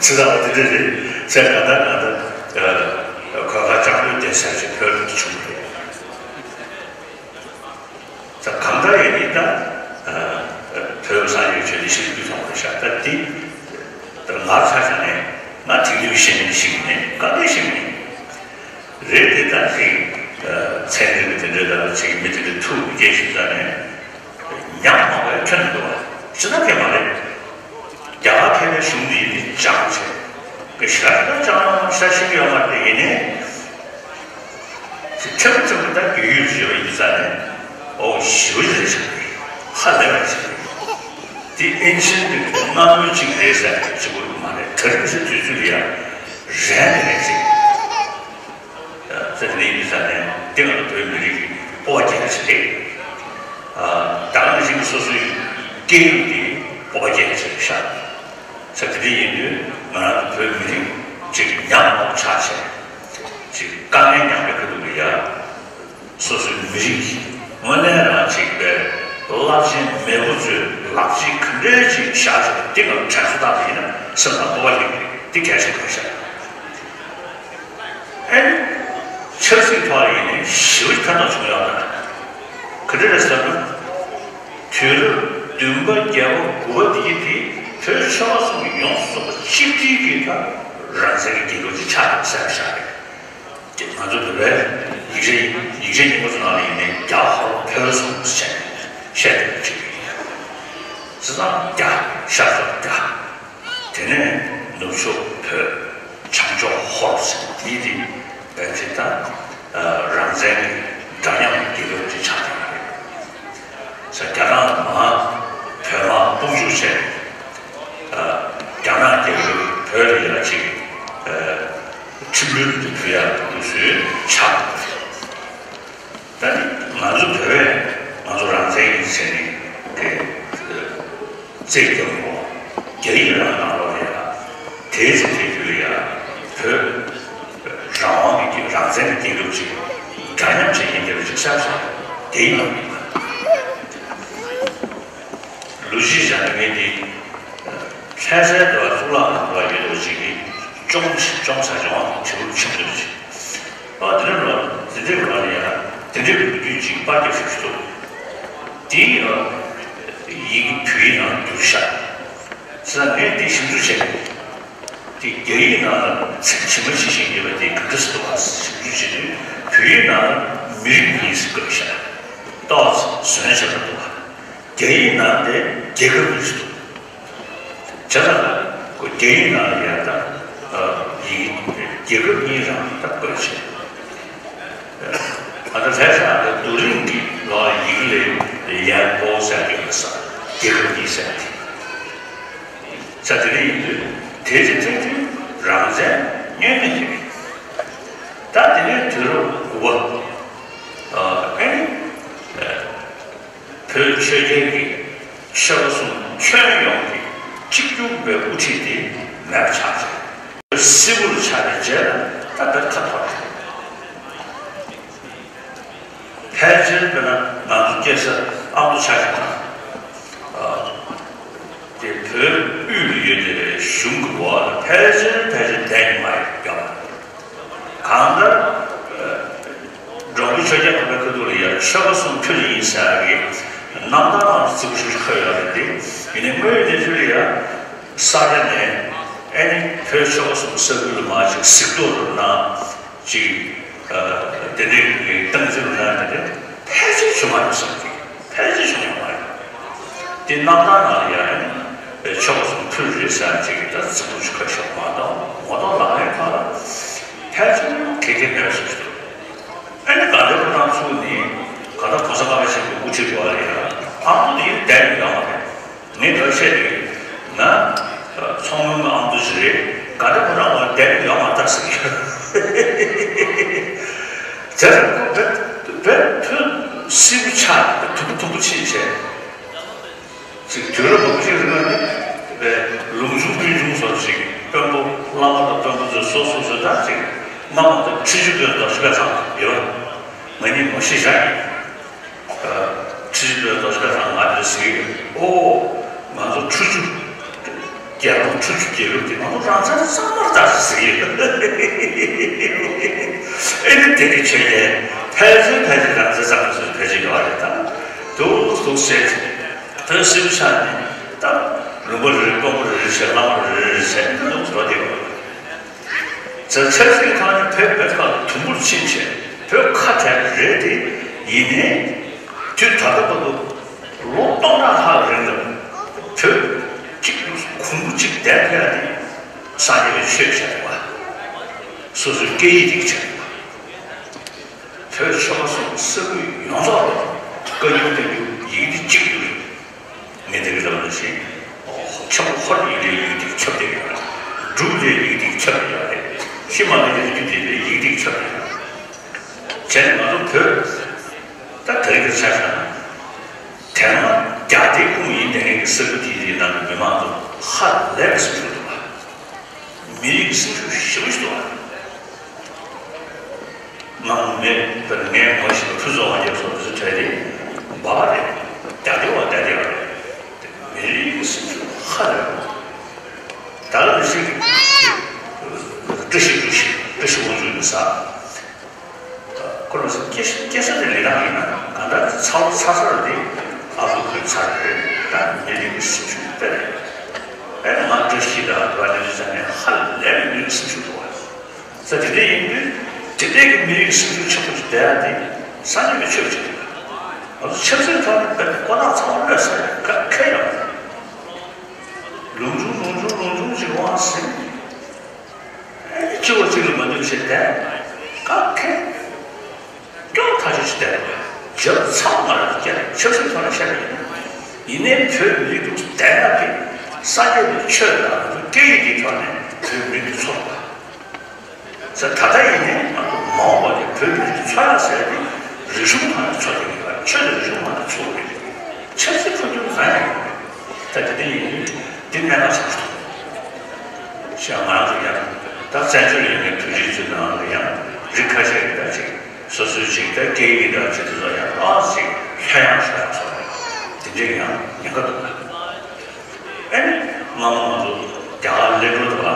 ཚེ་དང་དེ་འདྲ་རེད། ཚེ་གང་ལྟར་གང་ལྟར་གོས་དཀར་ལྕང་ལོའི་གདན་ས་ཞིག་བོད་དུ་བྱུང་བ་རེད། ད་གང་ལྟར་ཡིན་ནའི་ད་བོད་སངས་རྒྱས་ཆོས་འདི་ཤིན་ཏུ་ཐོག་པར་བཞག་ད་འདི་ད་ང་ཆ་བཞག་ནས་ང་དེང་དུས་ཤེས་མིན་ཤེས་མིན་བཀའ་བསྟན་ཤེས་མིན། རེད་དེ་ད་ཅིག་ཚན་རིག་གི་དེ་འདྲའི་ད་ཅིག་མི་དེ་འདྲའི་ཐུགས་ཀྱི་སྐྱེ་ཤི་ད་ནས་ཉམས་མང་པོའི་ཁྱོན་འདུག་བ་ཅི་ད་ཁྱད་མ་རེད། རྒྱ་གར་མཁས་པའི་གཞུང་འདི་ཡིན་ཏེ་སྦྱངས་བྱས་ཀྱི་ཞར་ལ་སྦྱངས་ན་ཤ་ཞིག་ཡོད་མ་རེད་ཡིན་ནའི། ཁྲིམས་ཁྲིམས་ད་རྒྱུས་ཡོད་ཞེས་པ་ཡིན་ཙང་ནས་ཨོ་ཞི་བ་རེད་ཅིག་ཧ་ལས་པ་ཅིག་དེ་ཨིན་ཆིན་དེ་སྔ་མོའི་ཅིག་རེད་ཟེར་གཅིག་པུ་མ་རེད། དེ་རིང་གི་དུས་ཚོད་ལ་ཡང་རན་རེད་ཅིག་ཙེ་ནས་ཡིན་ཙང་ནས་དེ་ང་ཚོ་བོད་མི་རིགས་ཀྱི་སྤོབས་པ་རྒྱས་ཅིག་རེད། ད་ག་ནང་བཞིན་སོ་སོའི་སྐད་ཡིག་དེ་སྤོབས་པ་རྒྱས་ཅིག་ཤག་ས་དེ་འདྲ་ཡིན་དུས་ང་རང་ཚོ་བོད་མི་རིགས་ཅིག་ཉམས་མང་ཆགས་བྱས་ཅིག་དཀའ་ངལ་མྱངས་པའི་ཁ་ཐུག་ལ་ཡ། སོ་སོའི་མི་རིགས་ཀྱི་དངོས་གནས་རང་ཅིག་པའི་རླབས་ཆེན་མེས་པོ་ཚོའི་ལག་རྗེས་ག་འདྲའི་ཅིག་བཞག་བྱས་པ་འདི་ང་དྲན་གསོ་བཏང་བ་ཡིན་ན་སེམས་ལ་སྤོབས་པ་སླེབས་འདི་གལ་ཆེན་པོ་རེད་ཤག་ཨེ་ནི་ཆབ་སྲིད་ཐོག་ལ་ཡིན་ནའི་ཞི་བ་ཐ་ན་བྱུང་ཡོད་ད། ག་འདྲ་རེད་ཟེར་ན། དུས་རབས་བདུན་པ་བརྒྱད་པ་དགུ་པ་འདིའི་དེ་བོད་ཆོལ་ཁ་གསུམ་ཡོངས་སུ་རྫོགས་པ་གཅིག་སྒྲིལ་གྱིས་ད་རང་བཙན་གྱི་རྒྱལ་ཁབ་ཅིག་ཆགས་ཡོད་ཟེར་བཞག་རེད། དེ་ང་ཚོ་བོད་པའི་ཡིག་ཆ་ཡིག་ཆ་རྙིང་པ་ཚོ་ནང་ལ་ཡིན་ནའི་རྒྱ་ཧོར་བོད་གསུམ་ཟེར་བཤད་བསྡད་པ་ཅིག་ཡོད། བྱས་ཙང་རྒྱ་ཤར་ཕྱོགས་རྒྱ། དེ་ནས་ནུབ་ཕྱོགས་བོད། བྱང་ཕྱོགས་ཧོར་ཟེར་དེའི་རིགས་བན་ཚེ་དང་རང་བཙན་གྱི་འདྲ་མཉམ་གྱི་རྒྱལ་ཁབ་ཅིག་ཆགས་བསྡད་པ་རེད། ས་རྒྱ་ནག་མར་བོད་དམག་དཔུང་འཇུག་བྱས། རྒྱ་ནག་རྒྱལ་པོས་བོད་ལ་ཡ་ཅིག་ཁྲིམས་དཔོན་དུ་བསྡུ་ཡག་དུས་ཚོད་ཆགས་འདུག་ད་ནི་ང་ཚོ་བོད་པས་ང་ཚོ་རང་བཙན་ཡིན་ཟེར་ནས་དེ་རྩེད་རྒྱག་གོ་རྒྱ་ཡིག་རང་ནང་ལོགས་ལ་ཡ་དེའི་ཚེ་དེ་དུས་ལ་ཡ་བོད་རང་དབང་གི་རང་བཙན་གྱི་རྒྱལ་ཁབ་ཅིག་འདྲ་མཉམ་ཅིག་ཡིན་བསྡད་པ་ཅིག་གསལ་བྱུང་། དེ་ཡིན་ནམ། ལོ་རྒྱུས་བཞག་ན་ངས་འདི་ལྷ་སའི་དུ་བ་གཙུག་ལག་ཁང་དུ་བ་ཡོད་དོ་ཅིག་གིས་ཅོང་ཅོང་ས་ཅོང་བྱེད་པོ་ཆེན་པོ་ཅིག་ཨ་དེ་འདྲ་ལ་དེ་འདྲའི་ལ་ལ་ཡ་དེ་འདྲའི་ལོ་རྒྱུས་ཅིག་པར་རྒྱབ་ཤིག་ཤིག་འདུག་དེའི་ཡི་གེ་བོད་ཡིག་ནང་བསྒྱུར་ཤག་ས་ངས་འདི་ཞིབ་འཇུག་བྱས། དེ་རྒྱ་ཡིག་ནང་ལ་ཚིག་ཇི་མ་ཇི་བཞིན་ཡོད་པ་དེ་ག་འདྲ་སེ་འདུག་ག་ཞིབ་འཇུག་བྱེད་དུས་བོད་ཡིག་ནང་ལ་མི་རིགས་གཉིས་སུ་བཀོད་ཤག་ཏོག་ཙམ་ཟོན་བྱས་པ་འདུག་ག་རྒྱ་ཡིག་ནང་དེ་རྒྱལ་ཁབ་གཉིས་སུ་འདུག་བྱས་ཙང་ཁོ་རྒྱ་ཡིག་ནང་ལ་ཡ་ད་ཡིག་རྒྱལ་ཁབ་གཉིས་རང་ད་བཀོད་བྱས། ཨ་ད་ལྷ་ས་ད་རྡོ་རིང་གི་ལོག་ཡིག་ལས་ཡན་པོ་ཟེར་གྱི་ཡོད་ས་རྒྱལ་ཁབ་གཉིས་ཟེར་གྱི། ས་དེ་འདྲ་ཡིན་དུས་དེ་ཚེ་ཐེངས་དུས་རང་བཙན་བསྙོན་མེད་རེད། ད་དེ་ནས་དུས་རབས་དགུ་པ་ཨ་ནི་བོད་ཆོས་རྒྱལ་གྱི་ཆོལ་ཁ་གསུམ་ཁྱོན་ཡོངས་ཀྱི་གཅིག་གྱུར་པའི་དབུ་ཁྲིད་དེ་མེད་པ་ཆགས་ཚེ་སིལ་བུར་ཆགས་པའི་རྗེས་ལ་ད་བོད་ཁ་འཐོར་རེད། ཕལ་ཆེར་དཔེར་ན་ང་ཚོ་སྐྱེས་ས་ཨ་མདོ་ཆ་བཞག་ན། དེ་བོད་དབུས་ལ་ཡོད་དེ་རེད། གཞུང་གི་འོག་ལ་ཕལ་ཆེར་ཕལ་ཆེར་བསྡད་མྱོང་མ་རེད་ཀྱང་། གང་ལྟར་འབྲོང་གི་ཆོས་རྒྱལ་དམ་པའི་ཁ་ཐུག་ལ་ཡང་ཆོལ་ཁ་གསུམ་ཕུལ་ཡིན་ཟེར་བའི་རྣམ་ཐར་ནང་ལ་ཙི་གུ་ཞིག་ཤོད་ཡོད་རེད་དེ། ཡིན་ནའི་དངོས་ཡོད་གནས་ཚུལ་ལ་ཡང་ས་སྐྱ་ནས་ཨེ་ནི་བོད་ཆོལ་ཁ་གསུམ་ས་ཁུལ་ལ་མར་ཅིག་གཟིགས་རྟོག་རུ་གནང་། ཅིག་དེ་འདྲའི་གི་སྟངས་འཛིན་རུ་གནང་དེ་འདྲ་ཕལ་ཆེར་བྱུང་མ་མྱོང་བསམ་གི། ཕལ་ཆེར་བྱུང་མྱོང་མ་རེད། དེ་རྣམ་ཐར་ནང་ལ་ཡང་ཨེ་ནི་ཆོལ་ཁ་གསུམ་ཕུལ་རེད་ཟེར་ཅིག་གི་ད་ཙི་གུ་ཞིག་ཁ་ཤོག་མ་གཏོགས་ངོ་ཐོག་ལག་ལེན་ཁག་ལ་ཕལ་ཆེར་གལ་ཆེ་མེད་པ་ཞིག་འདུག་ཨ་ནི་དགའ་ལྡན་ཕོ་བྲང་ཚུགས་ནི་ག་ད་༸གོང་ས་ལྔ་པ་ཆེན་པོའི་དབུ་ཁྲིད་འགྲོ་བ་རེད་ཡ། ཨ་ཁུ་དེ་ཡིན་བསྡད་ཡོད་ཡོད་མ་རེད། ངས་འདི་བཤད་དུས་ང་ཚོང་མི་ཨ་མདོ་ཞིག་རེད། དགའ་ལྡན་ཕོ་བྲང་འོག་བསྡད་ཡོད་མ་རེད་ཟེར་གྱི་ཡོད། དེ་ལ་ཁོ་བོད་བོད་བོད་སིལ་བུ་ཆགས་དུམ་བུ་དུམ་བུ་ཕྱིན་བྱས། ཅིག་དུས་རབས་མང་པོ་ཞིག་རིང་ལ་ནི་བའི་ལུང་ཆུང་ཀུན་ཆུང་སོགས་ཤིག་དཔོན་པོ་བླ་མ་དང་དཔོན་པོ་ཚོས་སོ་སོ་སོ་དང་ཅིག་སྔ་མོ་དང་ཁྲི་བཅུ་པའི་རྡོ་རྗེ་དཔལ་བཟང་ཡོད་པ། ང་གཉིས་མ་ཤི་བཞག་ཡིན། ཁྲི་བཅུ་པའི་རྡོ་རྗེ་དཔལ་བཟང་ང་འདིར་གཟིགས་ཡོད། ཨོ། ང་ཚོ་ཁྲི་བཅུ། རྒྱལ་ཁབ་ཁྲི་བཅུ་རྒྱལ་ཁབ་དེ་ང་ཚོ་རང་བཙན་གཙང་མར་ལྟ་ཞིག་ཟེར་གྱི་ཡོད། ཨེ་ནི་དེ་གི་ཆོས་ཉིད་ཕལ་ཆེར་ཕལ་ཆེར་རང་བཙན་གཙང་མ་ཟེར་ཕལ་ཆེར་ཡོད་རེད་ད། འདུག་འདུག་ཟེར་དོན་སྲིད་པའི་ཆ་ནས་ད་ལུང་པ་རེ་རེ་དཔོན་པོ་རེ་རེ་བྱས་བླ་མ་རེ་རེ་བྱས་འདི་འདུག་འགྲོ་བསྡད་ཡོད་རེད། ཆབ་སྲིད་ཐོག་ནས་བོད་བོད་ཁ་དུམ་བུར་ཕྱིན་བྱས་བོད་ཁ་བྲལ་རེད་དེ། ཡིན་ནའི་དུས་ད་ལྟ་བར་དུ་ལོ་སྟོང་ཕྲག་ལྷག་རིང་ལ་བོད་གཅིག་གོང་བུ་གཅིག་བསྡད་ཐུབ་ཡ་དེ་སངས་རྒྱས་པའི་ཆོས་བྱས་པ། སོ་སོའི་སྐད་ཡིག་དེ་བྱས་པ། བོད་ཆོལ་ཁ་གསུམ་ས་ཁུལ་ཡོངས་རྫོགས་ལ་བཀའ་འགྱུར་བསྟན་འགྱུར་ཡི་གེ་དེ་གཅིག་གྱུར་རེད། ངས་དེ་རིང་ལབ་ན་ཞིག་ཆབ་ཧོར་ཡིག་ལས་ཡིག་དེ་ཁྱབ་བསྡད་ཡོད་རེད། འབྲུག་ལས་ཡིག་དེ་ཁྱབ་བསྡད་ཡོད་རེད། ཧི་མ་ལ་ཡའི་རི་རྒྱུད་དེ་ལས་ཡིག་དེ་ཁྱབ་བསྡད་ཡོད་རེད། བྱས་ནས་ང་ཚོ་བོད་ད་དེ་རིང་གི་ཆ་བཞག་ན་དེ་སྔ་རྒྱ་སྡེའི་ཁོངས་ཡིན་བསྡད་མཁན་གྱི་ས་ཁུལ་དེའི་ནང་གི་མི་མང་ཚོ་ཧ་ལས་པའི་སེམས་ཤུགས་འདུག་བ། མི་རིགས་ཀྱི་སེམས་ཤུགས་ཞེ་པོ་ཞིག་འདུག་བ། ནང་མི་དང་ངས་ངོ་ཤེས་པ་ཕུན་ཚོགས་དབང་རྒྱལ་སོགས་དེ་ཚོ་གྲས་དེ་འབའ་རེད། རྒྱ་སྡེ་བ་རྒྱ་སྡེ་བ་རེད། མི་རིགས་ཀྱི་སེམས་ཤུགས་ཧ་ལས་པ། ད་ལྟ་ཞིག་བཀྲ་ཤིས་བཀྲ་ཤིས་བཀྲ་ཤིས་དབང་ཕྱུག་གི་ས་ཁོ་ལ་སྐྱེ་སྐྱེ་ས་དེ་ལི་ཐང་ཡིན་ན་གང་ལྟར་ཚ་བོ་ཚ་ས་རེད་དེ། ཨ་ཁུ་ཁོའི་ཚ་རེད། ད་མི་རིགས་ཀྱི་སེམས་ཤུགས་དཔེ་རེད། ཨེ་ང་བཀྲ་ཤིས་དང་དུ་བ་ནི་ཚ་ནས་ཧ་ལས་པའི་མི་རིགས་སེམས་ཤུགས་འདུག་བ། ས་དེ་འདྲ་ཡིན་དུས་དེ་འདྲའི་གི་མི་རིགས་སེམས་ཤུགས་ཆེན་པོ་ཞིག་ལྡན་ཡ་དེ་སངས་རྒྱས་པའི་ཆོས་ཅིག་རེད། ང་ཚོ་ཆབ་སྲིད་ཐོག་ནས་དཔེ་ཀོ་ཐག་ཚང་མ་གློད་ས་རེད། ག་ཁེ་ཡོད་རེད། ལུང་ཆུང་ལུང་ཆུང་ལུང་ཆུང་ཅིག་དབང་ཟིན། ཨེ་གཅིག་བ་གཅིག་ལ་མ་འདུས་བྱས་བསྡད། ག་ཁེ། སྐྱོ་ཐག་ཆོད་ཅིག་བསྡད་རེད། རྒྱབ་ཚང་མ་ལ་སྐྱེ་ཆབ་སྲིད་ཐོག་ནས་བཤད་པ་ཡིན་ན། ཡིན་ནའི་བོད་མི་རིགས་དེ་བསྡད་ཡག་གི་སངས་རྒྱས་པའི་ཆོས་དང་སྐད་ཡིག་གི་ཐོག་ནས་བོད་མི་རིགས་འཚོ་བ། ད་ལྟ་ཡིན་ནའི་ང་ཚོ་མ་འོངས་པ་ནས་བོད་མི་རིགས་འཚོ་ཡག་ཟེར་ཏེ་རིག་གཞུང་ཐོག་ནས་འཚོ་བསྡད་ཀྱི་ཡོད། ཆོས་དང་རིག་གཞུང་ཐོག་ནས་འཚོ་དགོས་ཀྱི་ཡོད། ཆབ་སྲིད་འཕོ་འགྱུར་གང་ཡང་ཡོད་མ་རེད། ད་དེ་འདྲ་ཡིན་དུས་འདི་གནད་འགག་ཆེན་པོ་ཞིག་འདུག་ཤག་ང་རང་ཚོ་ཡང་ད་བཙན་བྱོལ་ཡོད་མཁན་བོད་རིགས་ཚོའི་ནང་ལ་ཡང་རིགས་ཁ་ཤས་ཀྱིས་ད་ཅིག་སོ་སོའི་ཅིག་ད་སྐད་ཡིག་དང་ཅིག་དེ་ཚོ་ཡང་ཏོག་ཙམ་ལྷོད་ཡངས་ཤོར་ཡག་ཚོར་རེད། དེ་འདྲའི་ཡང་ཉེན་ཁ་འདུག་ཨ་ནི་སྔ་མོ་ང་ཚོ་རྒྱ་གར་ལྷོ་ཕྱོགས་དུ་བ་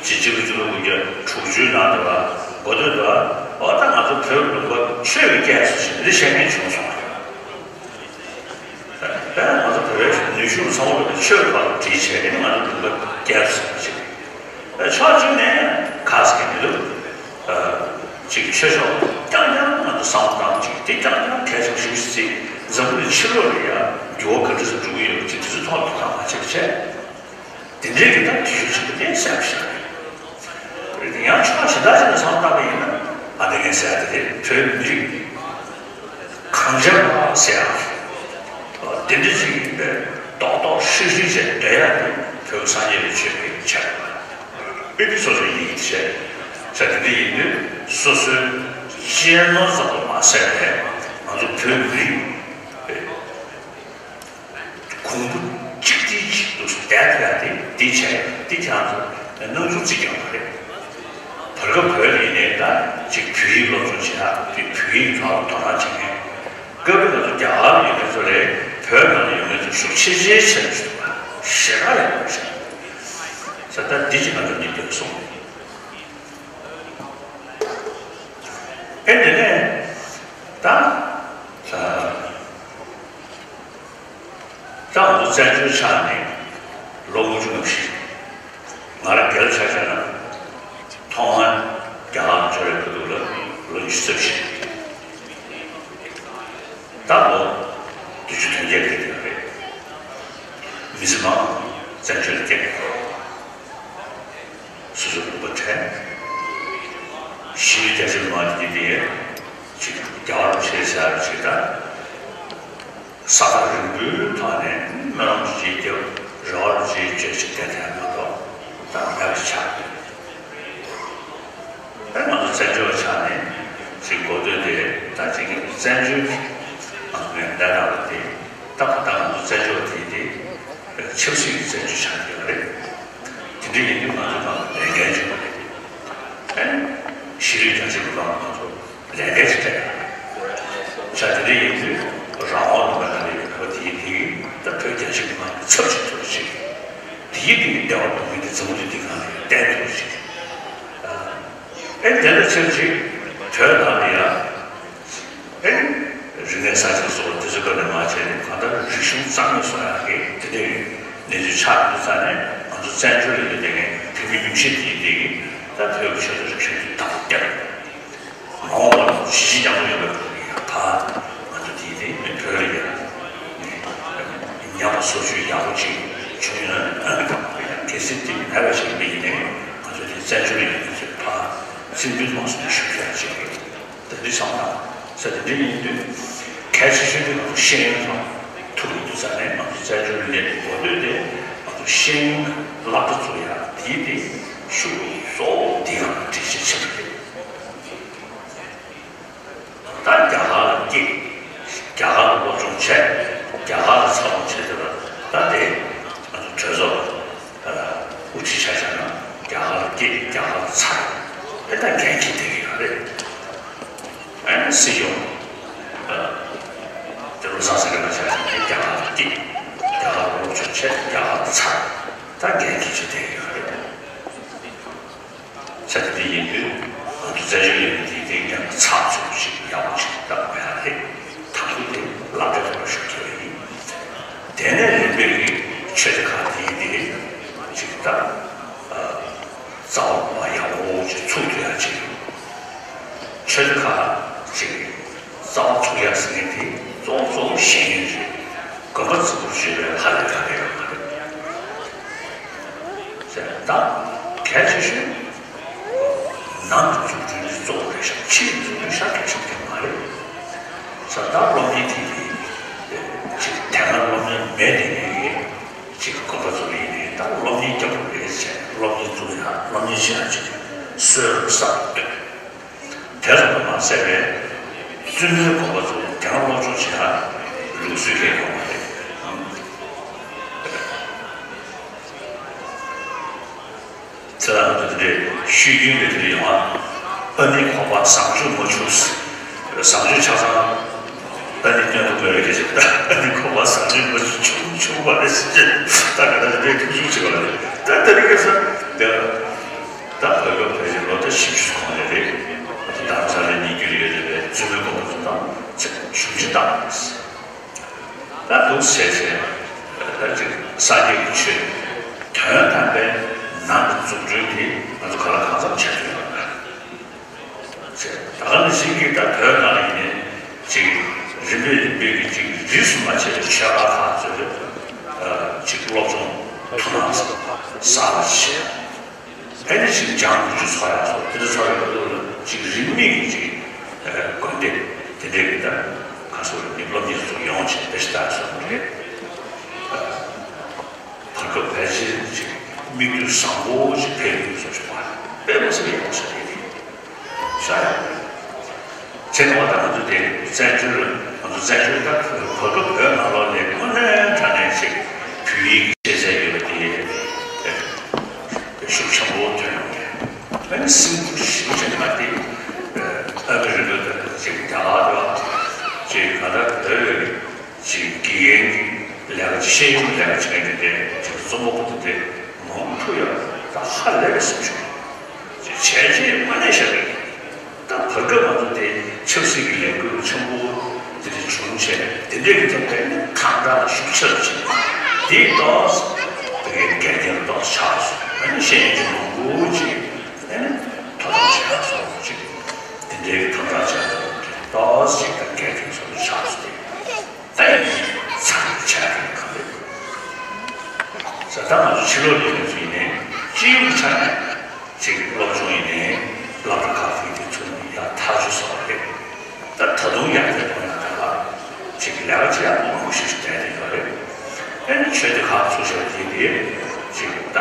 ཅིག་གཅིག་དགུ་བཅུ་དྲུག་གི་དྲུག་ཅུའི་ནང་དུ་བ་འགོ་སྟོད་དུ་བ་འོ་ད་ང་ཚོ་བོད་ལུང་པ་ཆོས་ཀྱི་སྐད་སུ་ཞིག་འདི་བཤད་མཁན་བྱུང་སོང་བ་རེད། ད་ང་ཚོ་བོད་པའི་ནུས་ཤུགས་ཚང་མ་ཆོས་ལ་བྲིས་བྱས་ནས་ང་ཚོ་ལུང་པ་རྒྱས་སུ་ཕྱིན། ཕྱོགས་གཅིག་ནས་ཁ་སྐད་མི་འདུག་ཅིག་ཆོས་ཕྱོགས་རྐྱང་རྐྱང་ང་ཚོ་བསམ་བློ་བཏང་ཅིག་དེ་རྐྱང་རྐྱང་གལ་ཆེན་པོ་ཞིག་བརྩིས། འཛམ་བུ་གླིང་ཕྱི་ལོགས་ལ་ཡང་འགྱུར་བ་ག་འདྲ་ཞིག་འགྲོ་གི་ཡོད་ཅིག་དེ་ཚོའི་ཐོག་ལ་ཐུགས་སྣང་མ་བྱེད་པ་བྱས། དེ་འདྲའི་གི་ད་དུས་ཚོད་ཅིག་གི་གཏན་ཟབ་ཞིག་རེད། ཡང་ཕྱོགས་གཞན་དག་ཅིག་ནས་བསམ་བློ་བཏང་པ་ཡིན་ན་ཨ་ནི་ངས་ཟེར་ཡ་དེ་རེད། བོད་མི་རིགས་གང་བྱས་པ་ཟེར་ཡ་དེ་འདྲ་ཅིག་ཡིན་པས་རྡོག་རྡོག་ཧྲིལ་ཧྲིལ་བྱས་བསྡད་ཡ་དེ་བོད་སངས་རྒྱས་པའི་ཆོས་ཀྱི་ཆ་རེད་པ། ཨེ་འདི་སོ་སོའི་ཡིད་ཀྱི་བྱས་ས་དེ་འདྲ་ཡིན་དུས་སོ་སོའི་གཅེས་ནོར་ཙམ་དུ་མ་ཟད་པས་ང་ཚོ་བོད་མི་རིགས་གོང་བུ་གཅིག་སྒྲིལ་གྱིས་འདུག་སེ་བསྡད་ཐུབ་ཡ་དེ་འདི་བྱས་འདི་ཁྱེད་རང་ཚོ་སྣང་ཆུང་བརྩི་གི་ཡོད་རེད། བར་སྐབས་བོད་ལ་ཡིན་ནའི་ད་ཅིག་བོད་ཡིག་སློབ་སྦྱོང་བྱེད་ཡག་དེ་བོད་ཡིག་ཐོག་ལ་དོ་སྣང་བྱེད་མཁན། སྐབས་རེ་ང་ཚོ་རྒྱ་གར་ལ་ཡོད་མཁན་ཚོ་ལས་བོད་ནང་ལ་ཡོད་མཁན་ཚོ་ཤུགས་ཆེ་ཆེ་ཆེ་རུ་ཕྱིན་པ་ཞེ་དྲག་ཡག་པོ་བྱུང་། ས་ད་འདི་ཅིག་ང་ཚོ་གཉིས་ལྡན་སོང་། ཨེ་དེ་ནས་ད་ད་ང་ཚོ་བཙན་བྱོལ་ཆགས་ནས་ལོ་དགུ་བཅུ་ང་བཞི། ང་རང་སྒེར་ཆ་བཞག་ན་ཐོག་མར་རྒྱ་གར་ལ་འབྱོར་བའི་སྐབས་དུས་ལ་ལོ་ཉི་ཤུ་རྩ་བཞི། ད་ལོ་བདུན་ཅུ་དོན་བརྒྱད་འགྲིལ་བསྡད་ཡོད་རེད། མི་ཚེ་མང་པོ་བཙན་བྱོལ་ལ་སྐྱེལ་དགོས། སོ་སོའི་ལུང་པ་བྲལ། གཞིས་ལུས་རྒྱ་ཆེ་མང་དེ་དེ་ཅིག་རྒྱ་གར་ལ་ཆེ་ས་ཅིག་དང་། ས་ཐག་རིང་པོའི་ཐོག་ནས་སྨོན་ལམ་ཅིག་བརྒྱབ། རེ་བ་ཅིག་བཅོལ་ཅིག་བསྡད་ཐལ་མ་གཏོགས་ད་ཡག་ཅིག་ཆགས་ཡོད། ད་ང་ཚོ་བཙན་བྱོལ་བ་ཆགས་ནས་ཅིག་གོ་ཐོས་དེ་ད་ཅིག་བཙན་བྱོལ་ང་ཚོ་ནས་བསྡད་ན་བ་དེ། ད་ག་ད་ང་ཚོ་བཙན་བྱོལ་དེ་དེ་ཆབ་སྲིད་ཀྱི་བཙན་བྱོལ་ཆགས་ཀྱི་ཡོད་རེད། དེ་འདྲ་ཡིན་དུས་ང་ཚོ་གང་ལ་ལས་འགན་ཅིག་ཡོད་རེད། ཨེ། ཤེས་རིག་རྒྱ་ཆེ་གི་ལམ་ང་ཚོ་ལས་འགན་ཅིག་སྤྲད་ཡོད་རེད། བྱས་དེ་འདྲ་ཡིན་དུས་རང་དབང་ལུང་པ་ལ་ཡོད་པ་དེ་ཡིན་དེ་ད་བོད་རྒྱ་ཆེ་གི་ལམ་གྱི་ཚབ་ཅིག་ཐུབ་ཅིག་དེ་ཡིན་དེ་གི་བདེ་བ་སྡུག་གི་དེ་འཛམ་བུ་གླིང་འདི་སྒང་ལ་བསྟན་ཐུབ་ཅིག་ཨེ། དེ་ལ་ཕྱིར་ཅིག་བོད་ནང་ལ་ཡ། ཨེ། རིག་གནས་གསར་བརྗེ་སོགས་དེ་ཚོའི་སྐབས་ནས་མར་བྱས་ནས་གང་ལྟར་རིག་གཞུང་རྩ་མེད་བཟོ་ཡག་གི་དེ་འདྲའི་གནས་ཚུལ་ཆགས་ཡོང་དུས་ཙང་ནས་ང་ཚོ་བཙན་བྱོལ་ལ་ཡོད་བསྡད་མཁན་བོད་མི་ཉུང་ཤས་དེ་ཡིན་བསྡད་ཀྱི་ད་བོད་ཀྱི་ཆོས་དང་རིག་གཞུང་དེ་བདག་པོ་རྒྱབ། མ་འོངས་པར་གཞིས་བྱེས་མཉམ་དུ་ཡོང་བའི་སྐབས་ལ་ཡང་ཕར་ང་ཚོ་དེ་དེ་བོད་ལ་ཡང་ཉམས་པ་སོར་ཆུད་ཡག་པོ་ཅིག་བྱུང་ཡོད་ན་ཨ་ནི་གང་ལ་ཡང་གལ་སྲིད་དེ་མེད་པ་ཞིག་ཡིན་པ་ཡིན་ནའི་ང་ཚོ་དེ་བཙན་བྱོལ་ལ་ཡོད་མཁན་ཚོས་ཕར་སེམས་འདུན་མང་སུ་ནས་ཞུ་ཤེས་ཡག་ཅིག་རེད། ད་འདི་བསམ་དང་ས་དེ་འདྲ་ཡིན་དུས་གལ་ཆེ་ཤོས་དེ་ང་ཚོ་ཤེས་ཡོན་དང་ཐུག་ཡོད་དུས་ཙང་ནས་ང་ཚོ་བཙན་བྱོལ་ལ་སླེབས་པའི་འགོ་སྟོད་དེ་ང་ཚོ་ཤེས་ཡོན་སློབ་གྲྭ་བཙུགས་ཡག་དེའི་དེ་ཤུགས་གཙོ་བོ་འདི་གང་ལ་སྒྲིལ་ཤེས་ཆེ་བ་རེད། ད་རྒྱ་གར་ལ་སྐྱེས། རྒྱ་གར་ལ་སློབ་སྦྱོང་བྱས། རྒྱ་གར་ལ་འཚར་ལོངས་བྱས་ཏེ་ལ་ད་དེ་ང་ཚོ་གྲོས་ཚོགས་ལ་དབུ་ཁྲིད་ཆ་བཞག་ན་རྒྱ་གར་ལ་སྐྱེས། རྒྱ་གར་ལ་འཚར། ཨེ་ད་འགན་འཁྱེར་བསྡད་ཀྱི་ཡོད་རེད། ཨ་ནི་སྲིད་སྐྱོང་དེ་བློ་བཟང་སེང་གེ་ལ་ཆ་བཞག་ན་རྒྱ་གར་ལ་སྐྱེས། རྒྱ་གར་ལ་སློབ་སྦྱོང་བྱས། རྒྱ་གར་ལ་འཚར། ད་འགན་འཁྱེར་བྱས་བསྡད་ཀྱི་ཡོད་རེད། བྱས་ཙང་དེ་ཡིན་དུས་ང་ཚོ་བཙན་བྱོལ་ཡོད་པའི་དེའི་སྟེང་ཀྱང་ཚགས་ཚུད་ཅིག་ཡག་པོ་ཅིག་བཏང་དགོས་ཡག་རེད། དང་པོ་དེ་སློབ་གྲྭའི་ཐོག་ལ་ཤུགས་རྒྱག་པ་ཡིན། དེ་ནས་རིམ་པས་ཀྱི་ཆོས་སྡེ་ཁག་དེའི་དེ་ཅིག་ད་རྩ་བ་ཡག་པོ་ཅིག་ཚུགས་ཐུབ་ཡག་ཅིག་ཆོས་སྡེ་ཁག་ཅིག་རྩ་བ་ཚུགས་ཡག་ཟེར་མཁན་དེ་གཙོ་བོ་གཙོ་བོ་ཤེས་ཡོན་རེད། དགོན་པ་རྫིག་པོ་ཞིག་ལས་ཧ་ལས་ཁ་ཁེ་ཡོད་མ་རེད། ཟེར་ད་གལ་ཆེ་ཤོས་ནང་གི་འཛུགས་སྐྲུན་དེ་གཙོ་བོ་རེད་ཤག་ཕྱིའི་འཛུགས་སྐྲུན་ཤ་གལ་ཆེན་པོ་མ་རེད། ཟེར་ད་སློབ་གཉེར་དེ་གི་ཅིག་དེ་སྔ་སློབ་གཉེར་མེད་དེ་ནས་ཅིག་དགོན་པ་ཚོ་ལ་ཡིན་ནའི་ད་སློབ་གཉེར་རྒྱག་དགོས་རེད་ཟེར་སློབ་གཉེར་བཙུགས་ཡག་སློབ་གཉེར་བྱེད་ཡག་ཅིག་གསོལ་རས་གསར་དུ་བཏོད། དེ་ཙམ་དུ་མ་ཟད་པའི་བཙུན་མོའི་དགོན་པ་ཚོ་དེ་སྔ་སློབ་སྦྱོང་བྱེད་ཡག་ལུགས་སྲོལ་གང་ཡང་ཡོད་མ་རེད། ཚེ་རིང་དུ་དེ་འདྲའི་ཤོད་རྒྱུན་དེ་དེ་འདྲ་ཡོང་བ། ཨ་ནི་གོ་པ་བཟང་སྤྱོད་མ་བྱུང་། བཟང་སྤྱོད་ཆ་ཚང་ཨ་ནི་སྟོན་ཐུབ་མེད་པའི་སྐད་ཆ། ཨ་ནི་གོ་པ་བཟང་སྤྱོད་མ་བྱུང་བྱུང་བ་རེད་ཟེར་ད་ག་ད་དེ་འདྲའི་ཐུགས་ཤུགས་ཆེ་བ་རེད། ད་དེ་རིང་ཁ་སང་དེ་ད་བོད་སྐབས་བོད་ཀྱི་ལོ་ཟླ་བཞི་བཅུ་གོང་ལ་རེད། ད་རྡ་རམ་ས་ལའི་གནས་འགྱུར་ཡོད་རེད་པས་བཙུན་མོའི་དགོན་པ་ཚོ་དང་ཚེ་ཞུམ་ཅིག་བཏང་། ད་འདུག་ཟེར་བྱས་ད་ཅིག་སངས་རྒྱས་ཀྱི་ཆོས་དོན་དམ་པའི་ནང་གི་འཛུགས་སྐྲུན་དེ་ང་ཚོ་ག་ལ་གང་འཚམ་བྱ་ཐུབ་ཡོད་ན། ཟེར་ད་ག་ནང་བཞིན་གྱི་ད་བོད་ནང་ལ་ཡིན་ནའི་ཅིག་རིམ་པས་རིམ་པས་ཀྱི་ཅིག་རིས་སུ་མ་ཆད་པའི་ཆོས་པ་ཁག་ཚོས་ཅིག་སློབ་སྦྱོང་ཐུགས་སྣང་གསར་པ་བྱས། ཨ་ནི་ཅིག་སྦྱང་བརྒྱུད་ཚོགས་ཡག་སོགས་དེ་འདྲ་ཚོགས་པའི་སྐབས་དུ་ཅིག་རིན་མེད་ཀྱི་ཅིག་དགོན་སྡེ་དེ་འདྲའི་གི་ད་ག་སོགས་ནི་སློབ་གཉེར་ཚོ་ཡོང་བྱས་དཔེ་ཞིག་ལྟ་སོང་རེད། བར་སྐབས་ཕལ་ཆེར་ཅིག་མིག་ལྟོས་བཟང་པོ་ཞིག་ཕེབས་ཡོད་བཟོ་ཞིག་པ་དཔེ་མ་སྲིད་ཡག་པོ་ཞིག་རེད། ཤ་ཡག་རེད། བྱས་ཙང་ད་ང་ཚོ་དེ་བཙན་བྱོལ་ང་ཚོ་བཙན་བྱོལ་ད་བོད་སྐབས་བོད་ནང་ལོགས་ནས་དངོས་གནས་དྲང་གནས་ཅིག་བོད་ཡིག་ཤེས་ཚད་ཡོད་པ་དེ་ཤུགས་ཆེན་པོ་ཐོན་ཡོང་གི། ཨ་ནི་སེམས་ཁུར་ཞེ་པོ་ཅིག་ང་དེ་ཨ་མི་རི་ཀ་དང་ཅིག་རྒྱ་གར་དང་ཅིག་ག་ད་བོད་ཅིག་དགེ་རྒན་གྱི་ལས་ཀ་ཅིག་ཤེས་ཡོན་ལས་ཀ་བྱེད་མཁན་དེ་ཅིག་རྩོམ་པ་པོ་དེ་དེ་མང་ཐུག་ཡག་ད་ཧ་ལས་པའི་སེམས་ཤུགས་ཅིག་བྱས་རྗེས་དངོས་གནས་བཞག་གི། ད་བར་སྐབས་ང་ཚོ་དེ་ཆབ་སྲིད་ཀྱི་ལས་འགུལ་ཆེན་པོ་དེ་འདྲ་བྱུང་བྱས་དེ་འདྲའི་གི་ཐོག་ནས་ནི་དམ་དྲག་ལ་ཤུགས་ཆེ་རུ་ཕྱིན། དེའི་ཐོག་དེ་གའི་འགལ་རྐྱེན་ཐོག་ཆགས་སོང་། ཨ་ནི་ཤེས་ཡོན་ཅན་མང་པོ་ཅིག་ཨ་ནི་དོ་དམ་བྱེད་ཡག་སོགས་ཅིག་དེ་འདྲའི་གི་དམ་དྲག་བྱས་ཐོག་གི་ཐོག་ཅིག་དང་འགལ་རྐྱེན་སོགས་ཆགས་སོང་། དེ་ད་ཡིན་ཚར་བྱས་གང་རེད། ས་ད་ང་ཚོ་ཕྱི་ལོགས་ལས་ཀ་ཚོ་ཡིན་ནའི་སྤྱི་ཡོངས་ཆ་ནས། ཅིག་སློབ་སྦྱོང་ཡིན་ནའི་སློབ་གྲྭ་ཁག་ཅིག་དེ་ཚུགས་ནས་ཡར་ཐག་གཅོད་བཟོ་བ་རེད། ད་ད་དུང་ཡར་དེ་ཐོག་ནས་ད་ལ་ཅིག་ལས་ཀ་ཅིག་ཡག་པོ་མང་པོ་ཞིག་བསྡད་དེ་ཡོད་རེད། ཨ་ནི་ཆོས་སྡེ་ཁག་ཚུགས་བཞག་དེ་དེ་ཅིག་ད་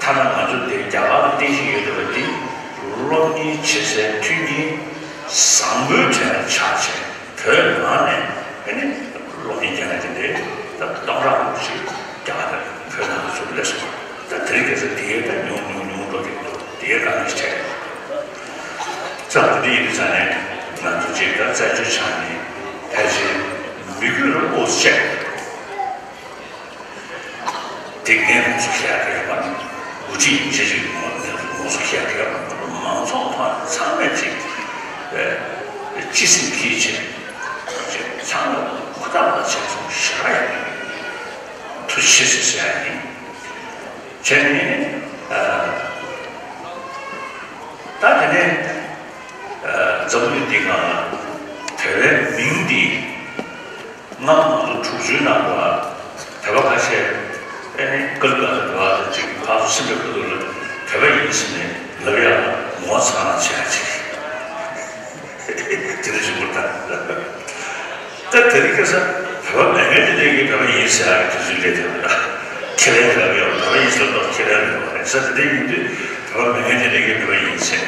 ཐ་ན་ང་ཚོ་དེ་རྒྱ་གར་ལ་རྟེན་གཞི་ཡོད་བསྡད་པ་འདི་སློབ་གཉེར་བྱེད་སའི་མཐུན་རྐྱེན་བཟང་པོའི་གྲས་ལ་ཆགས་བྱས་བོད་ནང་ནས་ཨ་ནི་སློབ་གཉེར་རྒྱག་ཡག་དེ་འདྲའི་ ད་དེ་འདྲ་ཡིན་དུས་ཙང་ནས་ང་ཚོ་གཅིག་ད་རྩད་གཅོད་བྱ་ནས་ཕལ་ཆེར་མི་རྒྱུད་ལ་ཨོ་ཙི་ཆད། དེ་ངས་ཁོང་ཚོ་བཤད་ཀྱི་ཡོད་པ་ནི་འགོ་ཁྲིད་ཡིན་ཆེད་ཅིག་ངོ་ངོ་སོ་བཤད་ཀྱི་ཡོད་པ་མང་ཚོགས་ཐོག་ནས་ཚང་མས་ཅིག་སྤྱི་སེམས་ཀྱིས་བྱེད་ཅིག་ཚང་མ་ཧུར་ཐག་ལ་བྱས་སོང་ཞེ་དྲག་ཡོད། ཐུགས་རྗེ་ཆེ་ཟེར་ཡ་ཡིན། བྱས་ནས་ད་དེ་ནས་འཛམ་བུ་གླིང་འདི་སྒང་ལ་བོད་པའི་མིང་འདི་སྔ་མོ་ང་ཚོ་དྲུག་ཅུའི་ནང་དུ་བོད་པ་ཁ་ཤས་ཨེ་ནི་ཀུན་དགའ་རེད་བ་དང་གཅིག་ཕར་ཚུར་སེམས་པའི་ཁུར་དུ་ལ་བོད་པ་ཡིན་ཟེར་ནས་ལབ་ཡག་ལ་ངོ་ཚ་ན་བྱས་ཅིག་དེ་འདྲ་ཞིག་མུར་ད། ད་དེ་རིང་ཁ་སང་བོད་པ་མེད་མཁན་དེ་འདྲས་ཀྱིས་བོད་པ་ཡིན་ཟེར་ཡག་གི་དུས་ཚོད་སླེབས་ཐལ་བ་ད། ཁས་ལེན་རག་ཡོད་བོད་པ་ཡིན་ཟེར་ཏོག་ཁས་ལེན་རག་ཡོད་རེད་ས་དེ་འདྲ་ཡིན་དུས་བོད་པ་མེད་མཁན་དེ་འདྲས་ཀྱིས་བོད་པ་ཡིན་ཟེར།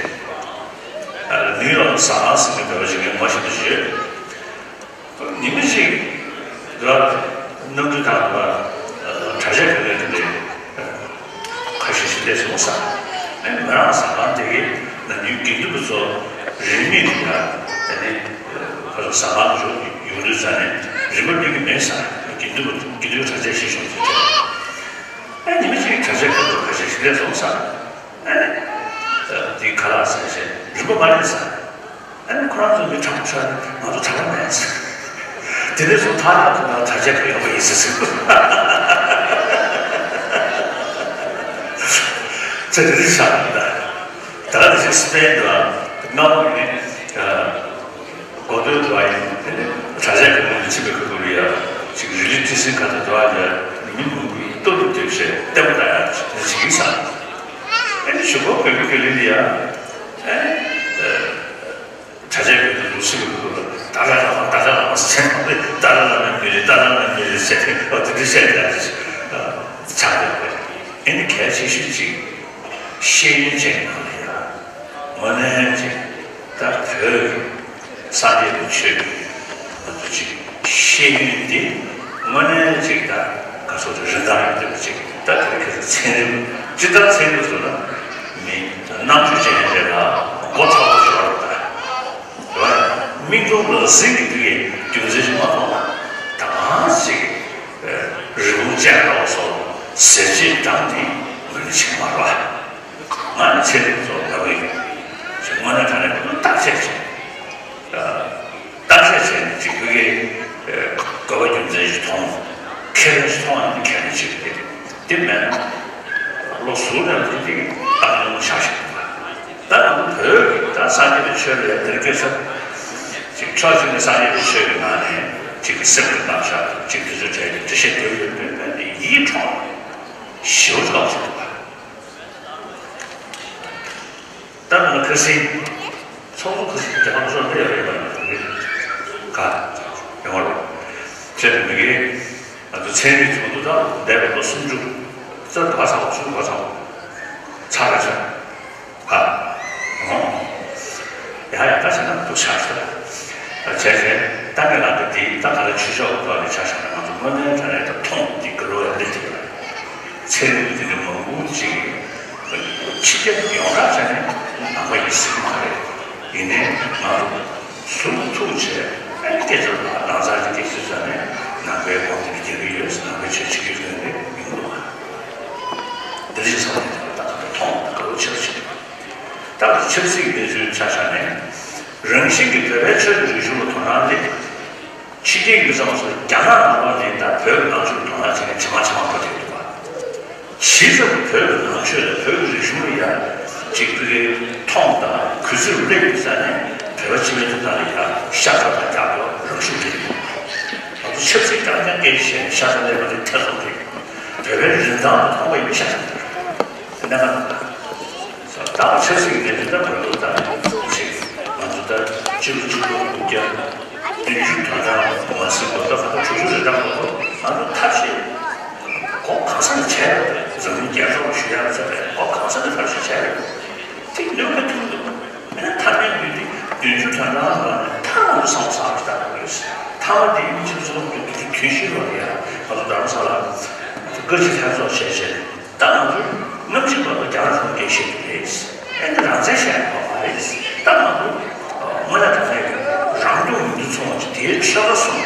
ནིའུ་ཡོག་ཟ་ཁང་ཟིན་པའི་བོད་པ་ཞིག་གིས་ངོ་ཤེས་པ་ཞིག་ཡོད། ཉི་མ་ཞིག་ལ་གནམ་གྲུ་ཐང་དུ་གྲྭ་ཆས་གོན་ནས་འདུག་པས་ཁ་ཤས་ཤིག་སླེབས་སོང་ས། ཨེ་མི་རང་ཟ་ཁང་དེ་གའི་ནང་ཉུལ་དགེ་འདུན་པ་ཚོ་རིན་མེད་ཀྱི་ཡ་དེ་ནི་ཁ་ཚོ་ཟ་ཁང་དུ་ཡོང་དུས་ཙ་ནས་རིན་པ་སྤྲོད་ཀྱི་མེད་ས། དགེ་འདུན་པ་དགེ་འདུན་གྲྭ་ཆས་ཤིག་བྱུང་ཚེ་ཨེ་ཉི་མ་ཞིག་གྲྭ་ཆས་གོན་འདུག་ཁ་ཤས་ཤིག་སླེབས་སོང་ས། ཨེ་དེ་ཁ་ལག་ཟ་བྱས་རིན་པ་མ་རེད་ས། ཨ་ནི་ཁོ་རང་ཚོ་མི་དྲང་པོ་ཤོར་ནས་ང་ཚོ་དྲང་པོ་མེད་ཟེར། དེ་ནས་བཟུང་ཐག་ཉེ་དུ་ང་དྲ་རྒྱ་ག་ཡོང་པ་ཡིན་ཟེར་ཟེར། ཚེ་འདི་འདྲ་ཆགས་ད། ད་ག་ནང་བཞིན་སི་པེན་དུ་སྔ་མོ་ནས་གོ་ཐོས་དུ་ཡིན་དེ་ནས་དྲ་རྒྱ་ག་ཡོང་ཕྱིན་པའི་ཁུལ་དུ་ཡ་ཅིག་རི་ལི་ཊི་སིན་ག་ཚོད་དུ་ཡ་མི་མང་པོས་ལྟོ་ལུག་དེ་བྱས་ལྟད་མོ་ལྟ་ཡ་ཅིག་ཡིན་ས། ཨ་ནི་གཞུག་གུ་བོད་ཀྱི་རྒྱུན་ལས་འདི་ཡ་ཨ་ནི། དྲ་རྒྱའི་བོད་དུ་ལུགས་སྲོལ་གྱི་ལུགས་ལ་ཏཱ་ལའི་བླ་མ་ཏཱ་ལའི་བླ་མ་ཟེར་མ་རེད། ཏཱ་ལའི་བླ་མའི་མི་རེད། ཏཱ་ལའི་བླ་མའི་མི་རེད་ཟེར་ཏེ་ཨ་དེ་འདྲ་བཤད་ཀྱི་ཡ་ཆགས་ཡོད་པ་རེད། ཨ་ནི་གལ་ཆེ་ཤོས་ཅིག་ཤེས་ཡོན་ཅན་ནང་ལ་ཡ་དངོས་གནས་ཅིག་ད་བོད་ཀྱི་སངས་རྒྱས་པའི་ཆོས་ཀྱི་ང་ཚོ་ཅིག་ཤེས་ཡོན་འདི་དངོས་གནས་ཅིག་ད་ག་སོགས་ཀྱི་རིན་ཐང་ཡོད་བསྡད་པ་ཅིག་ད་དེ་རིང་ཁ་སང་ཚན་རིག་སྤྱིར་བཏང་ཚན་རིག་ཟེར་ན་མི་རྣམ་དཔྱོད་ཅན་རེད་ལ་མགོ་ཚ་པོ་ཞིག་ཡོད་རེད་ད། རེད་བ། མིག་མཐོང་ལག་ཟིན་གྱི་དུས་ཀྱི་རྒྱུ་མཚན་ཞིག་མ་མཐོང་ན་ད་གང་ཞིག་རི་བོང་ཅན་འདྲ་བ་སོགས་ཟེར་བྱེད་སྟངས་དེ་ངོས་ལེན་བྱེད་མ་རེད་བ། ང་ནི་ཚན་རིག་ཚོ་ལབ་ཡིན། ཞེས་དངོས་གནས་དྲང་གནས་ཁོ་བརྟག་དཔྱད་བྱས། བརྟག་དཔྱད་བྱས་ནས་ཅིག་བོད་ཀྱི་དགོས་པ་རྒྱུ་མཚན་ཞིག་མཐོང་། ཁས་ལེན་ཞིག་མཐོང་ཡང་ཁས་ལེན་བྱེད་ཀྱི་རེད། དེ་མེད་ན་བློ་གཟུ་བོ་ནས་དེ་དེ་བཏང་ཡོང་ཆ་ཞིག་འདུག་པ། ད་ང་ཚོ་བོད་ཀྱི་ད་སངས་རྒྱས་པའི་ཆོས་ལ་ཡང་དེར་སྐད་ཆ་ཅིག་ཕྱོགས་གཅིག་ནས་སངས་རྒྱས་པའི་ཆོས་ཀྱི་ནང་ནས་ཅིག་གི་སེམས་ཀྱི་རྣམ་གཞག་ཅིག་དེ་ཚོའི་གྲས་ཀྱི་འགྲེལ་བཤད་བརྒྱབ་ཡོད་པས་དཔེ་དེ་ཡིད་འཕྲོག་ཞེ་པོ་ཅིག་ལབ་ཚུལ་འདུག་པ། ད་ང་ཁ་སང་ཚོགས་གཙོ་ཁ་སང་རྒྱ་གར་ཕྱོགས་འདི་ཡོད་རེད་པ། ག་ཡོང་བ་རེད། བྱས་ནས་མི་སྒེར་ང་ཚོ་ཚན་རིག་ཚོགས་འདུ་དང་འདས་པའི་ལོ་སུམ་ཅུ་རྩ་ག་ཚང་བ་སུམ་ག་ཚང་བ་ཚར་ར་ཆ་ག་ཡོང་ཡ་ཡ་ད་བྱས་ན་འདུག་ཆགས་ཤག་བྱས་བྱས་ད་ངས་ལབ་པ་འདི་ད་ག་ལ་ཆོས་ཕྱོགས་ཀྱི་ཐོག་ནས་ཆ་བཞག་ན་ང་ཚོ་དངོས་གནས་དྲང་གནས་ད་མཐོང་འདི་དགའ་རབ་ཡ་སླེབས་ཐུབ་པ་རེད། ཚན་རིག་པ་དེ་འདྲ་མང་པོ་ཅིག་ཕྱི་རྒྱལ་ཡོངས་གྲགས་བྱས་ནས་ནང་པ་ཡིན་ཟེར་གྱི་མ་རེད། ཡིན་ནའི་ང་ཚོ་ཟུར་ཐུག་བྱས་ཨ་ནི་སྐད་ཆ་ལ་ལང་ཚ་གི་སྐད་ཆ་བྱས་ནས་ནང་པའི་དགོངས་དོན་རྒྱག་གི་ཡོད་ཟེར། ནང་པའི་ཆོས་བྱེད་ཀྱི་ཡོད་ནས་མི་འདུག་ག་དེ་རིང་སང་ཉིན་ད་ལྟ་མཐོང་དགའ་པོ་ཆེ་བ་ཞིག་རེད། ད་ཆབ་སྲིད་གནས་ཚུལ་ཆ་བཞག་ནས་རང་བཞིན་གྱིས་བོད་པའི་ཆོས་དང་རིག་གཞུང་ལ་དོ་སྣང་སླེབས། ཕྱི་རྒྱལ་ཡུལ་ཚང་སོགས་རྒྱ་ནག་ནང་ལོགས་ནས་ད་བོད་ཀྱི་ནང་ཆོས་ལ་དོ་སྣང་བྱེད་མཁན་ཇེ་མང་ཇེ་མང་འགྲོ་བསྡད་འདུག་པ། ཇི་ཙམ་བོད་ཀྱི་ནང་ཆོས་དང་བོད་ཀྱི་རིག་གཞུང་ལ་ཡ་གཅིག་པུའི་མཐོང་དང་གུས་བརྩི་སླེབས་ཡོད་ས་ནས་བོད་པ་སྤྱི་པའི་ཐོབ་ཐང་ལ་ཡ་ཤ་ཚ་དང་རྒྱག་དགོས་རང་ཤུགས་སླེབས་ཡོད། ང་ཚོ་ཆབ་སྲིད་རྐྱང་རྐྱང་སྐད་ཆ་བཤད་ནས་ཤ་ཚ་སླེབས་པ་དེ་ཐེ་ཚོམ་རེད། བོད་པའི་རིན་ཐང་དང་མཐོང་བ་ཡིན་ཤ་ཚ་རེད། དེ་ནས་ང་ད་ཆབ་སྲིད་ཀྱི་གནས་ཚུལ་ད་བོད་ལུགས་ད་ཅིག་ང་ཚོ་ད་སྤྱི་ལོ་གཅིག་སྟོང་དགུ་བརྒྱ་བདུན་ཅུ་དོན་གྲངས་མ་ཟིན་པ་ད་ད་དྲུག་ཅུ་རེ་གྲངས་མ་གཏོགས་ང་ཚོ་ཐབས་ཤེས་གོ་གང་ས་ནས་བྱས་ཡོད་རེད། འཛམ་གླིང་རྒྱལ་ཚོགས་ལ་ཞུ་ཡག་ཚོད་རེད། གོ་གང་ས་ནས་ཐབས་ཤེས་བྱས་ཡོད་རེད། དེ་གནོད་ཀྱི་ཐུག་འདུག་ཨ་ནི་ཐ་མའི་ལུས་འདི་བདུན་ཅུ་དོན་གྲངས་ལ་ཐ་མ་ལ་སོང་ས་ཞིག་ད་ཡོད། ཐ་མ་དེ་ཡིན་ཕྱིན་ཚོགས་འདུ་དེ་དུས་ཤིག་ལོ་ཡ་ང་ཚོ་རྡ་རམ་ས་ལ་བཀའ་སྤྱི་ལྷན་ཚོགས་བྱས་བྱས། ད་ང་ཚོས་སྔ་ཕྱི་བར་དུ་རྒྱ་ནག་ཚོ་འགན་བཞེས་ཀྱི་རེད། ཨེ་འདི་རང་བཙན་བཞེས་ཡག་ཡོད་མ་རེད། ད་ང་ཚོ་ དངོས་གནས་དྲང་གནས་ཀྱི་རང་སྐྱོང་མིང་དོན་མཚུངས་པ་ཅིག་དེའི་ཆོལ་ཁ་གསུམ།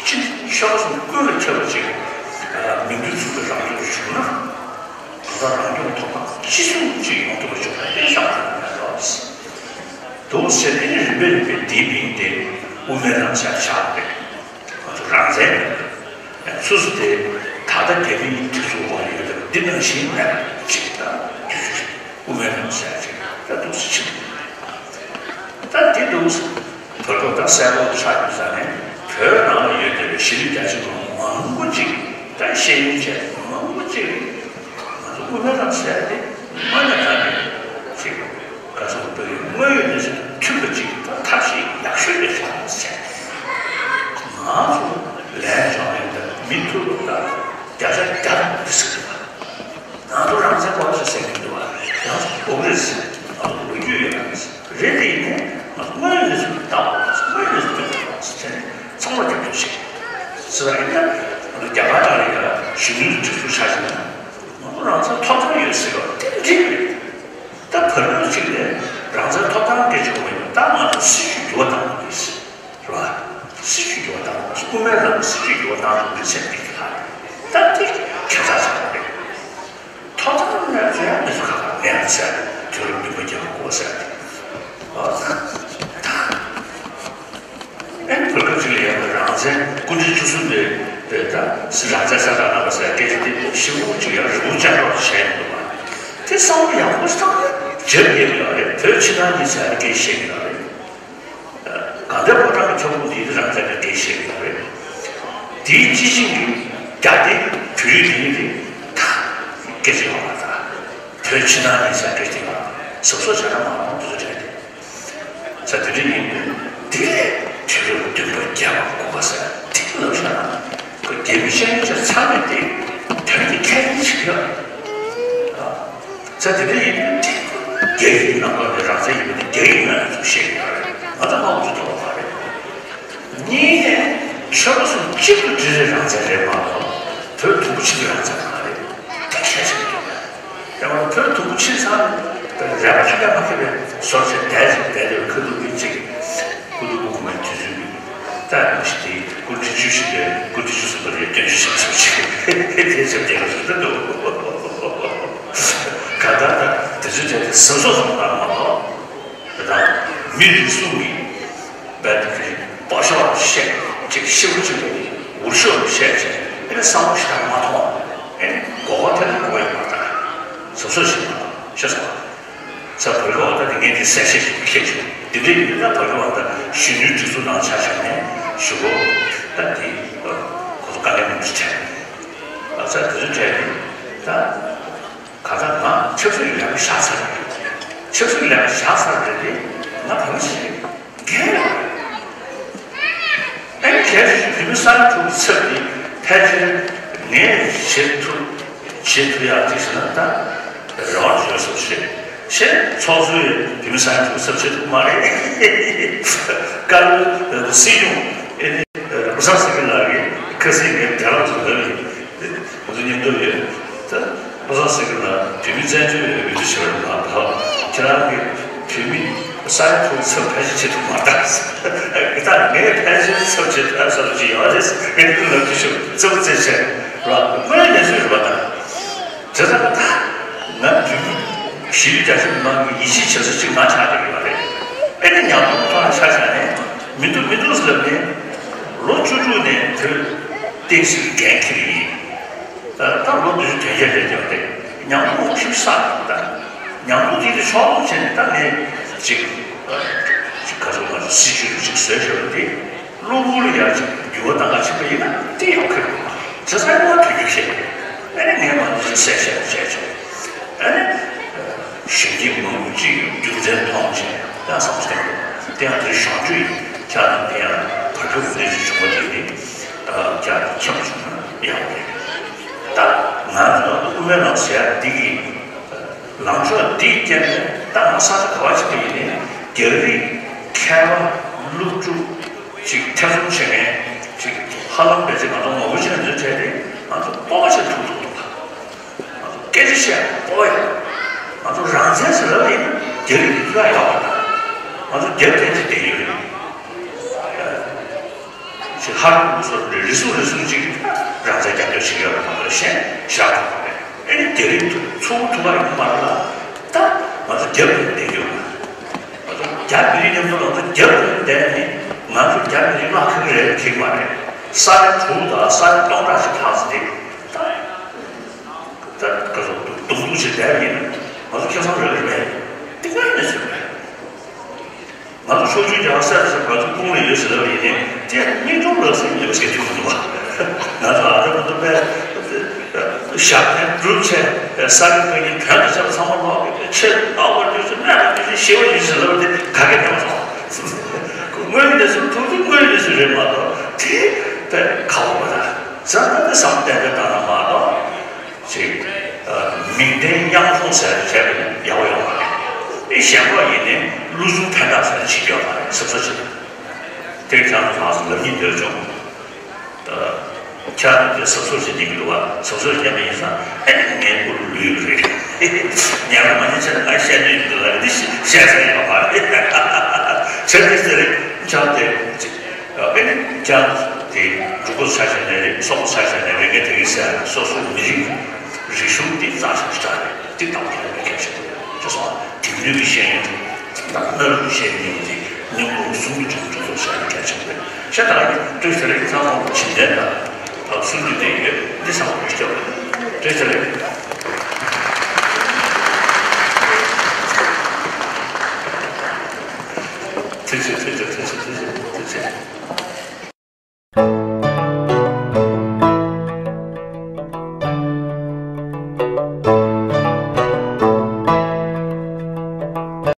སྤྱི་ཆོལ་ཁ་གསུམ་ཀུན་ལ་ཁྱབ་པ་ཅིག་མིང་དོན་མཚུངས་པའི་རང་སྐྱོང་བྱུང་ན། གང་ལྟར་རང་སྐྱོང་ཐོབ་ཐང་ཅི་བཟུང་ཅིག་ཡོང་ཐུབ་པ་བྱུང་ན་དེ་ཤ་སྟག་རེད་འདུག་ཟེར་ནས། རིམ་པས་རིམ་པས་དེའི་མིང་དེ་དབུ་མའི་ལམ་ཟེར་ཆགས་པ་རེད། ང་ཚོ་རང་བཙན་མེད་པ་སུ་སུ་དེ་ད་ལྟ་རྒྱ་མིའི་སྒྲིག་འཛུགས་འོག་ལ་ཡོད་པ་འདི་ནང་བཞིན་མེད་པ་ཅིག་དང་དུས་ཚོད་ཅིག་དབུ་མའི་ལམ་ཟེར་ཅིག་ད་འདུག་སེ་ཕྱིན། ད་འདི་འདུག་སེ་བར་སྐབས་ད་གསལ་པོ་ཆགས་ཡོད་ས་ནས། བོད་ནང་ལ་ཡོད་བསྡད་པའི་གཞིས་ལུས་རྒྱ་ཆེ་མང་པོ་ཅིག་ད་ཤེས་ཡོན་ཅན་མང་པོ་ཅིག་ང་ཚོ་དབུ་མའི་ལམ་ཟེར་དེ་དངོས་གནས་དྲང་གནས་ཅིག་ག་ཚོད་དཔེ་དངོས་ཡོད་གནས་ཚུལ་དང་མཐུན་པ་ཅིག་དང་ཐབས་ཤེས་ཡག་ཤོས་རེད་བྱུང་ཟེར། ང་ཚོ་ལན་བྱུང་ཡོད་དང་མི་ཐུབ་དང་བརྒྱ་ཆ་བརྒྱ་དང་མི་ཟེར་གི་འདུག་ང་ཚོ་རང་བཙན་དགོས་ཟེར་གི་འདུག་ཡང་ཨོ་རེད་ཟེར། ང་ཚོ་ལོ་རྒྱུས་ཡོད་རེད་ཟེར། རེད་དེ་ཡིན་ནའི་ང་ཚོ་དངོས་ཡོད་གནས་ཚུལ་ལ་ལྟ་དགོས་ཟེར། དངོས་ཡོད་གནས་ཚུལ་ལ་ལྟ་དགོས་ཟེར་བྱས་ནས་ཚང་མ་རྒྱབ་སྐྱོར་བྱེད་ཟེར། ད་ཡིན་ན་ང་ཚོ་རྒྱ་གར་ནང་ལ་ཡ་གཞོན་ནུའི་སྒྲིག་འཛུགས་ཆགས་བཞིན་ན། ང་ཚོ་རང་བཙན་ཐོབ་ཐང་ཡོད་ཟེར་བ་དེ་འགྲིག་རེད། ད་བར་སྐབས་ཅིག་ནས་རང་བཙན་ཐོབ་ཐང་སྐད་ཆ་གོ་ཡོང་། ད་ང་ཚོ་སྲིད་བྱུས་འགྱུར་བ་གཏང་དགོས་ཀྱི་རེད། རེད་བ། སྲིད་བྱུས་འགྱུར་བ་གཏང་དགོས། དབུ་མའི་ལམ་གྱི་སྲིད་བྱུས་འགྱུར་བ་གཏང་དགོས་ཀྱི་རེད་ཟེར་གྱི་ལ། ད་དེ་ཁྱད་མཚར་ཆགས་པ་རེད། ཐོབ་ཐང་མེད་ཚོ་ཡང་མི་ཚོ་ཁ་ཁ་མེད་ཟེར། དུས་རབས་བདུན་པ་རྒྱལ་ཁབ་དགོས་ཟེར། ཨོ་ད། ཨེ་བོད་སྐབས་ཅིག་ལ་ཡང་རང་བཙན་སྐུ་ཕྲེང་བཅུ་གསུམ་པའི་པའི་ད་རང་བཙན་གསལ་བསྒྲགས་གནང་བ་ཟེར་སྐད་ཆ་དེ་ཞིབ་པོ་ཅིག་ཡང་རི་བོ་ཅན་རོགས་བྱས་ཡོང་འདུག་བ། དེ་བསམ་བློ་ཡག་པོ་ཞིག་བཏང་ན་བརྗེད་ཡོད་ཡོད་རེད། བོད་ཕྱི་ནང་གཉིས་ཟེར་སྐད་ཆ་བཤད་ཀྱི་ཡོད་རེད། གང་ལྟར་ཕོ་བྲང་གི་ཁྱོ་ག་འདིའི་རང་བཙན་གྱི་སྐད་ཆ་བཤད་ཀྱི་ཡོད་རེད། དེའི་སྤྱི་བྱིངས་ཀྱི་རྒྱ་དེ་བོད་རིགས་དེ་ཉིད་དེ་ད་སྐད་ཆ་ཡོང་བ་ད། བོད་ཕྱི་ནང་གཉིས་ཟེར་སྐད་ཆ་ཡོང་བ་གཟབ་གཟབ་བྱས་ན་མ་འོང་དུས་ཚོད་སྤྲད་དེ། ས་དེ་འདྲ་ཡིན་དུས་དེ་ལས་དུས་རབས་བདུན་པ་རྒྱལ་བ་དགུ་པ་ཟེར་དེ་ལབ་བཞག་ན་ཁོ་རྒྱལ་བའི་ཤན་ཆ་ཚང་མས་དེ་དོན་དེ་ཁས་ལེན་བྱེད་ཀྱི་ཡོད་རེད། ས་དེ་འདྲ་ཡིན་དུས་དེ་རྒྱ་ཡིག་ནང་ལོགས་ནས་རང་བཙན་ཡིན་པ་དེ་རྒྱ་ཡིག་ནང་ནས་ཚུར་བཤད་ཀྱི་ཡོད་རེད། ང་ཚོ་མང་པོ་ཅིག་མཐོང་བ་མ་རེད། གཉིས་ནས་ཆོལ་ཁ་གསུམ་གཅིག་ཏུ་སྒྲིལ་བའི་རང་བཙན་རེད་མ་གཏོགས་བོད་དུམ་བུ་གཅིག་གི་རང་བཙན་མ་རེད། དེ་གལ་ཆེན་པོ་འདུག་ཡང་བོད་དུམ་བུ་ཕྱིན་ཚར་ནས་རལ་པ་ཆུ་ལས་མ་ཁེབས་པའི་སོར་ཆེན་དལ་ཅིག་བསྡད་དེ་ཁ་ཐུག་གི་གཅིག་ཁུ་ཐུག་གུ་གུ་མའི་དུས་ཚོད་ཀྱི་རྟགས་མི་ཤེས་དེ་སྐུ་ཕྲེང་བཅུ་བཞི་པའི་སྐུ་ཕྲེང་བཅུ་གསུམ་པ་རེད། སྐྱོན་བརྗོད་བྱེད་སོ་ཅིག་དེ་བྱེད་བསྡད་པ་ཞིག་ཏུ་འདུག་ག་ད་ད་དེ་ཚོའི་གྲས་དེ་སེམས་གསོ་བཟང་བཏང་མ་གཏོགས། དེ་དག་མི་རེ་ཟུང་གིས་རྦད་དེ་བག་ཤོག་བཤད་ཅིག་ཤེའུ་ཅིག་འུར་ཤོག་བཤད་ཅིག་ཨེ་ནི་བསམ་བློ་ཞིག་མ་ཐོངས། ཨེ་ནི་མགོ་སྐོར་ཐེབས་ན་མགོ་ཡང་མ་བཏང་། སོ་སོ་ཞིག་མ་ཤེས་སོང་། ས་བོད་ཁ་བ་ད་དེ་ངས་དེ་གསལ་བཤད་ཞིག་བཤད་ཆོག་དེ་འདྲ་ཡིན་ན་བོད་ཁ་བ་ད་གཞོན་ནུའི་སྒྲིག་འཛུགས་ནང་ཆ་བཞག་ནས་ཞུ་གོ་ད་དེ་ཁོ་ཚོ་དཀའ་ངལ་མང་པོ་ཞིག་འཕྲད། ཨ་ས་དེ་ཚོ་འཕྲད་དེ་ད། ག་ད་ང་ཆབ་སྲིད་ལས་ཀ་བཞག་ཚར་རེད། ཆབ་སྲིད་ལས་ཀ་བཞག་ཚར་རེད་དེ་ང་བོད་མི་ཞིག་རེད། འགན་ཡོད་རེད། ཨ་ནི་གལ་སྲིད་བོད་མི་ས་ཡ་དྲུག་གི་ཚབ་དེ་ཕལ་ཆེར་ངས་བྱེད་ཐུབ་བྱེད་ཐུབ་ཡག་ཅིག་ཟེར་ན་ད་རེ་བ་བཅོལ་སོང་ཞེས་བྱས་ཚོགས་གཙོས་བོད་མི་ས་ཡ་དྲུག་གི་ཚབ་བྱེད་ཐུབ་མ་རེད། བཀའ་བློན་སྲིད་སྐྱོང་ཨེ་ནི་རབ་བཟང་སེང་གེ་ལགས་ཀྱིས་ཁ་སང་ངའི་དྲ་ལམ་དུ་ལབ་ཡིན། ང་ཚོ་མཉམ་དུ་ཡོད། ད་བློ་བཟང་སེང་གེ་ལགས་བོད་མི་བཙན་བྱོལ་བའི་འོས་བསྡུ་བྱས་པ་མ་གཏོགས་ཁྱེད་རང་གིས་བོད་མི་ས་ཡ་དྲུག་ཚབ་ཕལ་ཆེར་བྱེད་ཐུབ་མ་རེད། ད་ངས་ཕལ་ཆེར་ཚབ་བྱེད་ཐུབ་ཡ་བསམ་བློ་ཅིག་ཡོད་རེད། ངས་འདི་ལབ་རྒྱུ་ཞུ་རྩེ་པོ་རྩེ་ཆེ་ར་དངོས་ཡོད་གནས་ཚུལ་རེད་པ། ད་དེ་ཙམ་ད་ང་བོད་མི་གཞིས་ལུས་རྒྱ་ཆེ་མི་མང་གི་ཡིད་ཆེས་བྱེད་ས་ཅིག་ང་ཆགས་བསྡད་ཡོད་རེད། ཨེ་ནི་ཉམས་མྱོང་ཐོག་ལ་ཆ་བཞག་ནས་མི་འདུག་མི་འདུག་ཟེར་ལབ་ནས་ལོ་བཅུ་དྲུག་ནས་བོད་བསྟན་སྲིད་འགན་འཁྱེར་ཡིན། ད་ལོ་བདུན་ཅུ་དོན་བརྒྱད་རེད་ཀྱང་རེད། ཉམས་མྱོང་ཁྱིམ་བསགས་ཡོང་ད། ཉམས་མྱོང་དེ་ཚོ་ཕྱོགས་སྒྲིག་བྱས་ནས་ད་ངས་ཅིག་ཅིག་ག་ཚོད་ང་ཚོ་སྲིད་ཇུས་ཅིག་བཟོས་ཤོར་བ་དེ་གློ་བུར་ལ་ཡར་ཅིག་འགྱུར་བ་གཏང་ག་ཕྱིན་པ་ཡིན་ན་དེ་ཡག་གི་རེད། བྱས་ཙང་ང་དོན་འཁྱོལ་བྱས་ཨ་ནི་ངས་མ་འདི་ཚོ་གསལ་བཤད་བྱས་ཆོག་ཨ་ནི་གཞོན་སྐྱེས་མང་པོ་ཅིག་རྒྱུ་མཚན་མཐོང་བྱས་ཡང་བསམ་བློ་བཏང་དགོས། དེ་ཡང་དེ་གཞོན་སྐྱེས་ཡིན་ཁྱེད་རང་དེ་ཡང་བར་སྐབས་འདི་ཚོ་བྱུང་བ་དེ་ནི་ཁྱེད་རང་ཁྱེད་མ་བྱུང་ན་ཡག་པོ་རེད། ད་ང་ཚོ་དབུ་མའི་ལམ་ཟེར་ཡ་འདི་གི་ལངས་ཕྱོགས་འདིའི་རྐྱེན་པས་ད་ང་ས་ཆ་ག་བ་ཞིག་ཏུ་ཡིན་ནའི་རྒྱ་རིགས་མཁས་པ་སློབ་ཕྲུག་ཅིག་ཐེ་ཚོམ་བྱེད་མཁན་ཅིག་ཧ་ལམ་བས་ཅིག་ང་ཚོ་ངོ་རྒོལ་བྱེད་འདོད་བྱས་ཏེ་ང་ཚོ་སྤོབས་པ་ཅིག་ཐུག་ཐུག་འདུག་ག་ང་ཚོ་སྐད་ཆ་བཤད་སྤོབས་པ་ཡོད། ང་ཚོ་རང་བཙན་ཟེར་ལབ་ཡིན་ན་རྒྱ་རིགས་ཀྱི་ཐུགས་ཡག་ཡོད་པ་དང་། ང་ཚོ་རྒྱབ་བརྟེན་ཏེ་བསྡད་ཡོད་རེད། ཅིག་ཧ་ལམ་སོ་སོ་རེ་ཟུང་རེ་ཟུང་ཅིག་རང་བཙན་རྒྱབ་སྐྱོར་བྱེད་ཀྱི་ཡོད་པ་མ་གཏོགས་གཞན་བཞག་ཐུབ་པ་རེད། ཨེ་ནི་དེ་རིང་ཚུགས་ཐུབ་པ་ཡིན་མ་རེད་ལ། ད་ང་ཚོ་རྒྱབ་ཏུ་བསྡད་ཡོད་ང་། ང་ཚོ་རྒྱ་མི་རིགས་མཉམ་དུ་ང་ཚོ་རྒྱབ་ཏུ་བསྡད་ནས་ང་ཚོ་རྒྱ་མི་རིགས་བརླག་ཐུབ་ཀྱི་རེད་ཐིག་མ་རེད། ས་ཡ་དྲུག་དང་ས་ཡ་སྟོང་ཕྲག་ཅིག་ལྷག་ཙམ་དེ་ད་ད་ག་ཚོད་རྡུང་རྡུང་བྱེད་བསྡད་པ་ཡིན་ན་ང་ཚོ་ཁེ་བཟང་རག་གི་མེད། དེ་ག་ནས་བཟོས་པ་རེད། ང་ཚོ་ཕྱོགས་བཅུའི་རྒྱལ་བ་སྲས་དང་ང་ཚོ་ཁོང་ལ་ཡོད་ཟེར་ལབ་ཡིན་ནའི་དེ་སྙིང་སྟོབས་ལ་སེམས་ཡོད་ཟེར་གྱི་མི་འདུག་བ། ང་ཚོ་ཨ་རི་མ་གཏོགས་པའི་ཞབས་བརྟན་སྒྲུབ་བྱས་པའི་ས་རིན་ཁ་ཉིན་བོན་དང་བཅས་པ་ཚང་མ་ལོག་གི་ཆེ་ལྟ་བ་ལུས་སུ་གནས་པ་ལུས་སུ་ཞི་བ་ལུས་སུ་ལབ་དེ་ག་གེ་ཉམས་སོང་། དངོས་ཡོད་གནས་ཚུལ་ཐུག་དུས་དངོས་ཡོད་གནས་ཚུལ་རེད་མ་གཏོགས་དེ་དཔེ་ཁག་པོ་རེད། ཟེར་ན་དེ་བསམ་གཏན་གཏན་བཏང་ན་མ་གཏོགས། ཅིག་མིང་དོན་མཉམ་མཐོང་ཟེར་བྱས་པ་ཡག་པོ་ཡོད་མ་རེད། དེ་གཞན་པ་ཡིན་ནའི་བློ་ཆུང་ཕན་ཐོགས་ཟེར་བྱེད་ཀྱི་ཡོད་མ་རེད། གཟབ་གཟབ་བྱེད། དེ་ཁྱེད་རང་ཚོ་ལབ་སྙིང་འདོད་བྱུང་། ཁྱེད་རང་ཚོས་གཟབ་གཟབ་བྱེད་ཀྱི་འདུག་བ། གཟབ་གཟབ་བྱེད་པ་ཡིན་ཙང་ཨེ་ངའི་དབུ་རུ་ལུས་ཀྱི་རེད། ཉན་པ་མ་ཉན་ཆ་ནས་ང་བཤད་རྒྱུ་འདུག་ལ་རེད། འདི་བཤད་ས་ཡོད་མ་རེད། བྱས་ཙང་དེ་རེད་ཁྱེད་རང་དེ་ཅིག་ཨ་ནི་ཅང་དེ་འབྲུག་པ་ཆ་བཞག་ནས་རེད། སོག་པོ་ཆ་བཞག་ནས་རེད། ངས་དེ་རིང་ཟེར་ཡ་སོ་སོའི་མི་རིགས་རིག་གཞུང་འདི་རྩ་ཆེན་ཞིག་རེད། འདི་དང་ཁྱད་པར་གལ་ཆེན་པོ་རེད་ཅེས་སོང་། དེང་དུས་ཀྱི་ཤེས་ཡོན་དང་སྣ་ལུག་ཤེས་ཡོན་གྱི་མཉམ་རུབ་གསུམ་གྱི་གྲོས་གྲོས་ཚོགས་བྱ་ཡ་གལ་ཆེན་པོ་རེད། ཤ་སྟག་གི་བཀྲ་ཤིས་བདེ་ལེགས། ཚང་མ་ཕྱི་འཐེན་དང་ད་གསུམ་དུས་དེ་ཡོད། འདི་ཚང་མ་བཀྲ་ཤིས་བདེ་ལེགས། ཐུགས་རྗེ་ཆེ། ཐུགས་རྗེ་ཆེ། ཐུགས་རྗེ་ཆེ། ཐུགས་རྗེ་ཆེ། ཐུགས་རྗེ་ཆེ།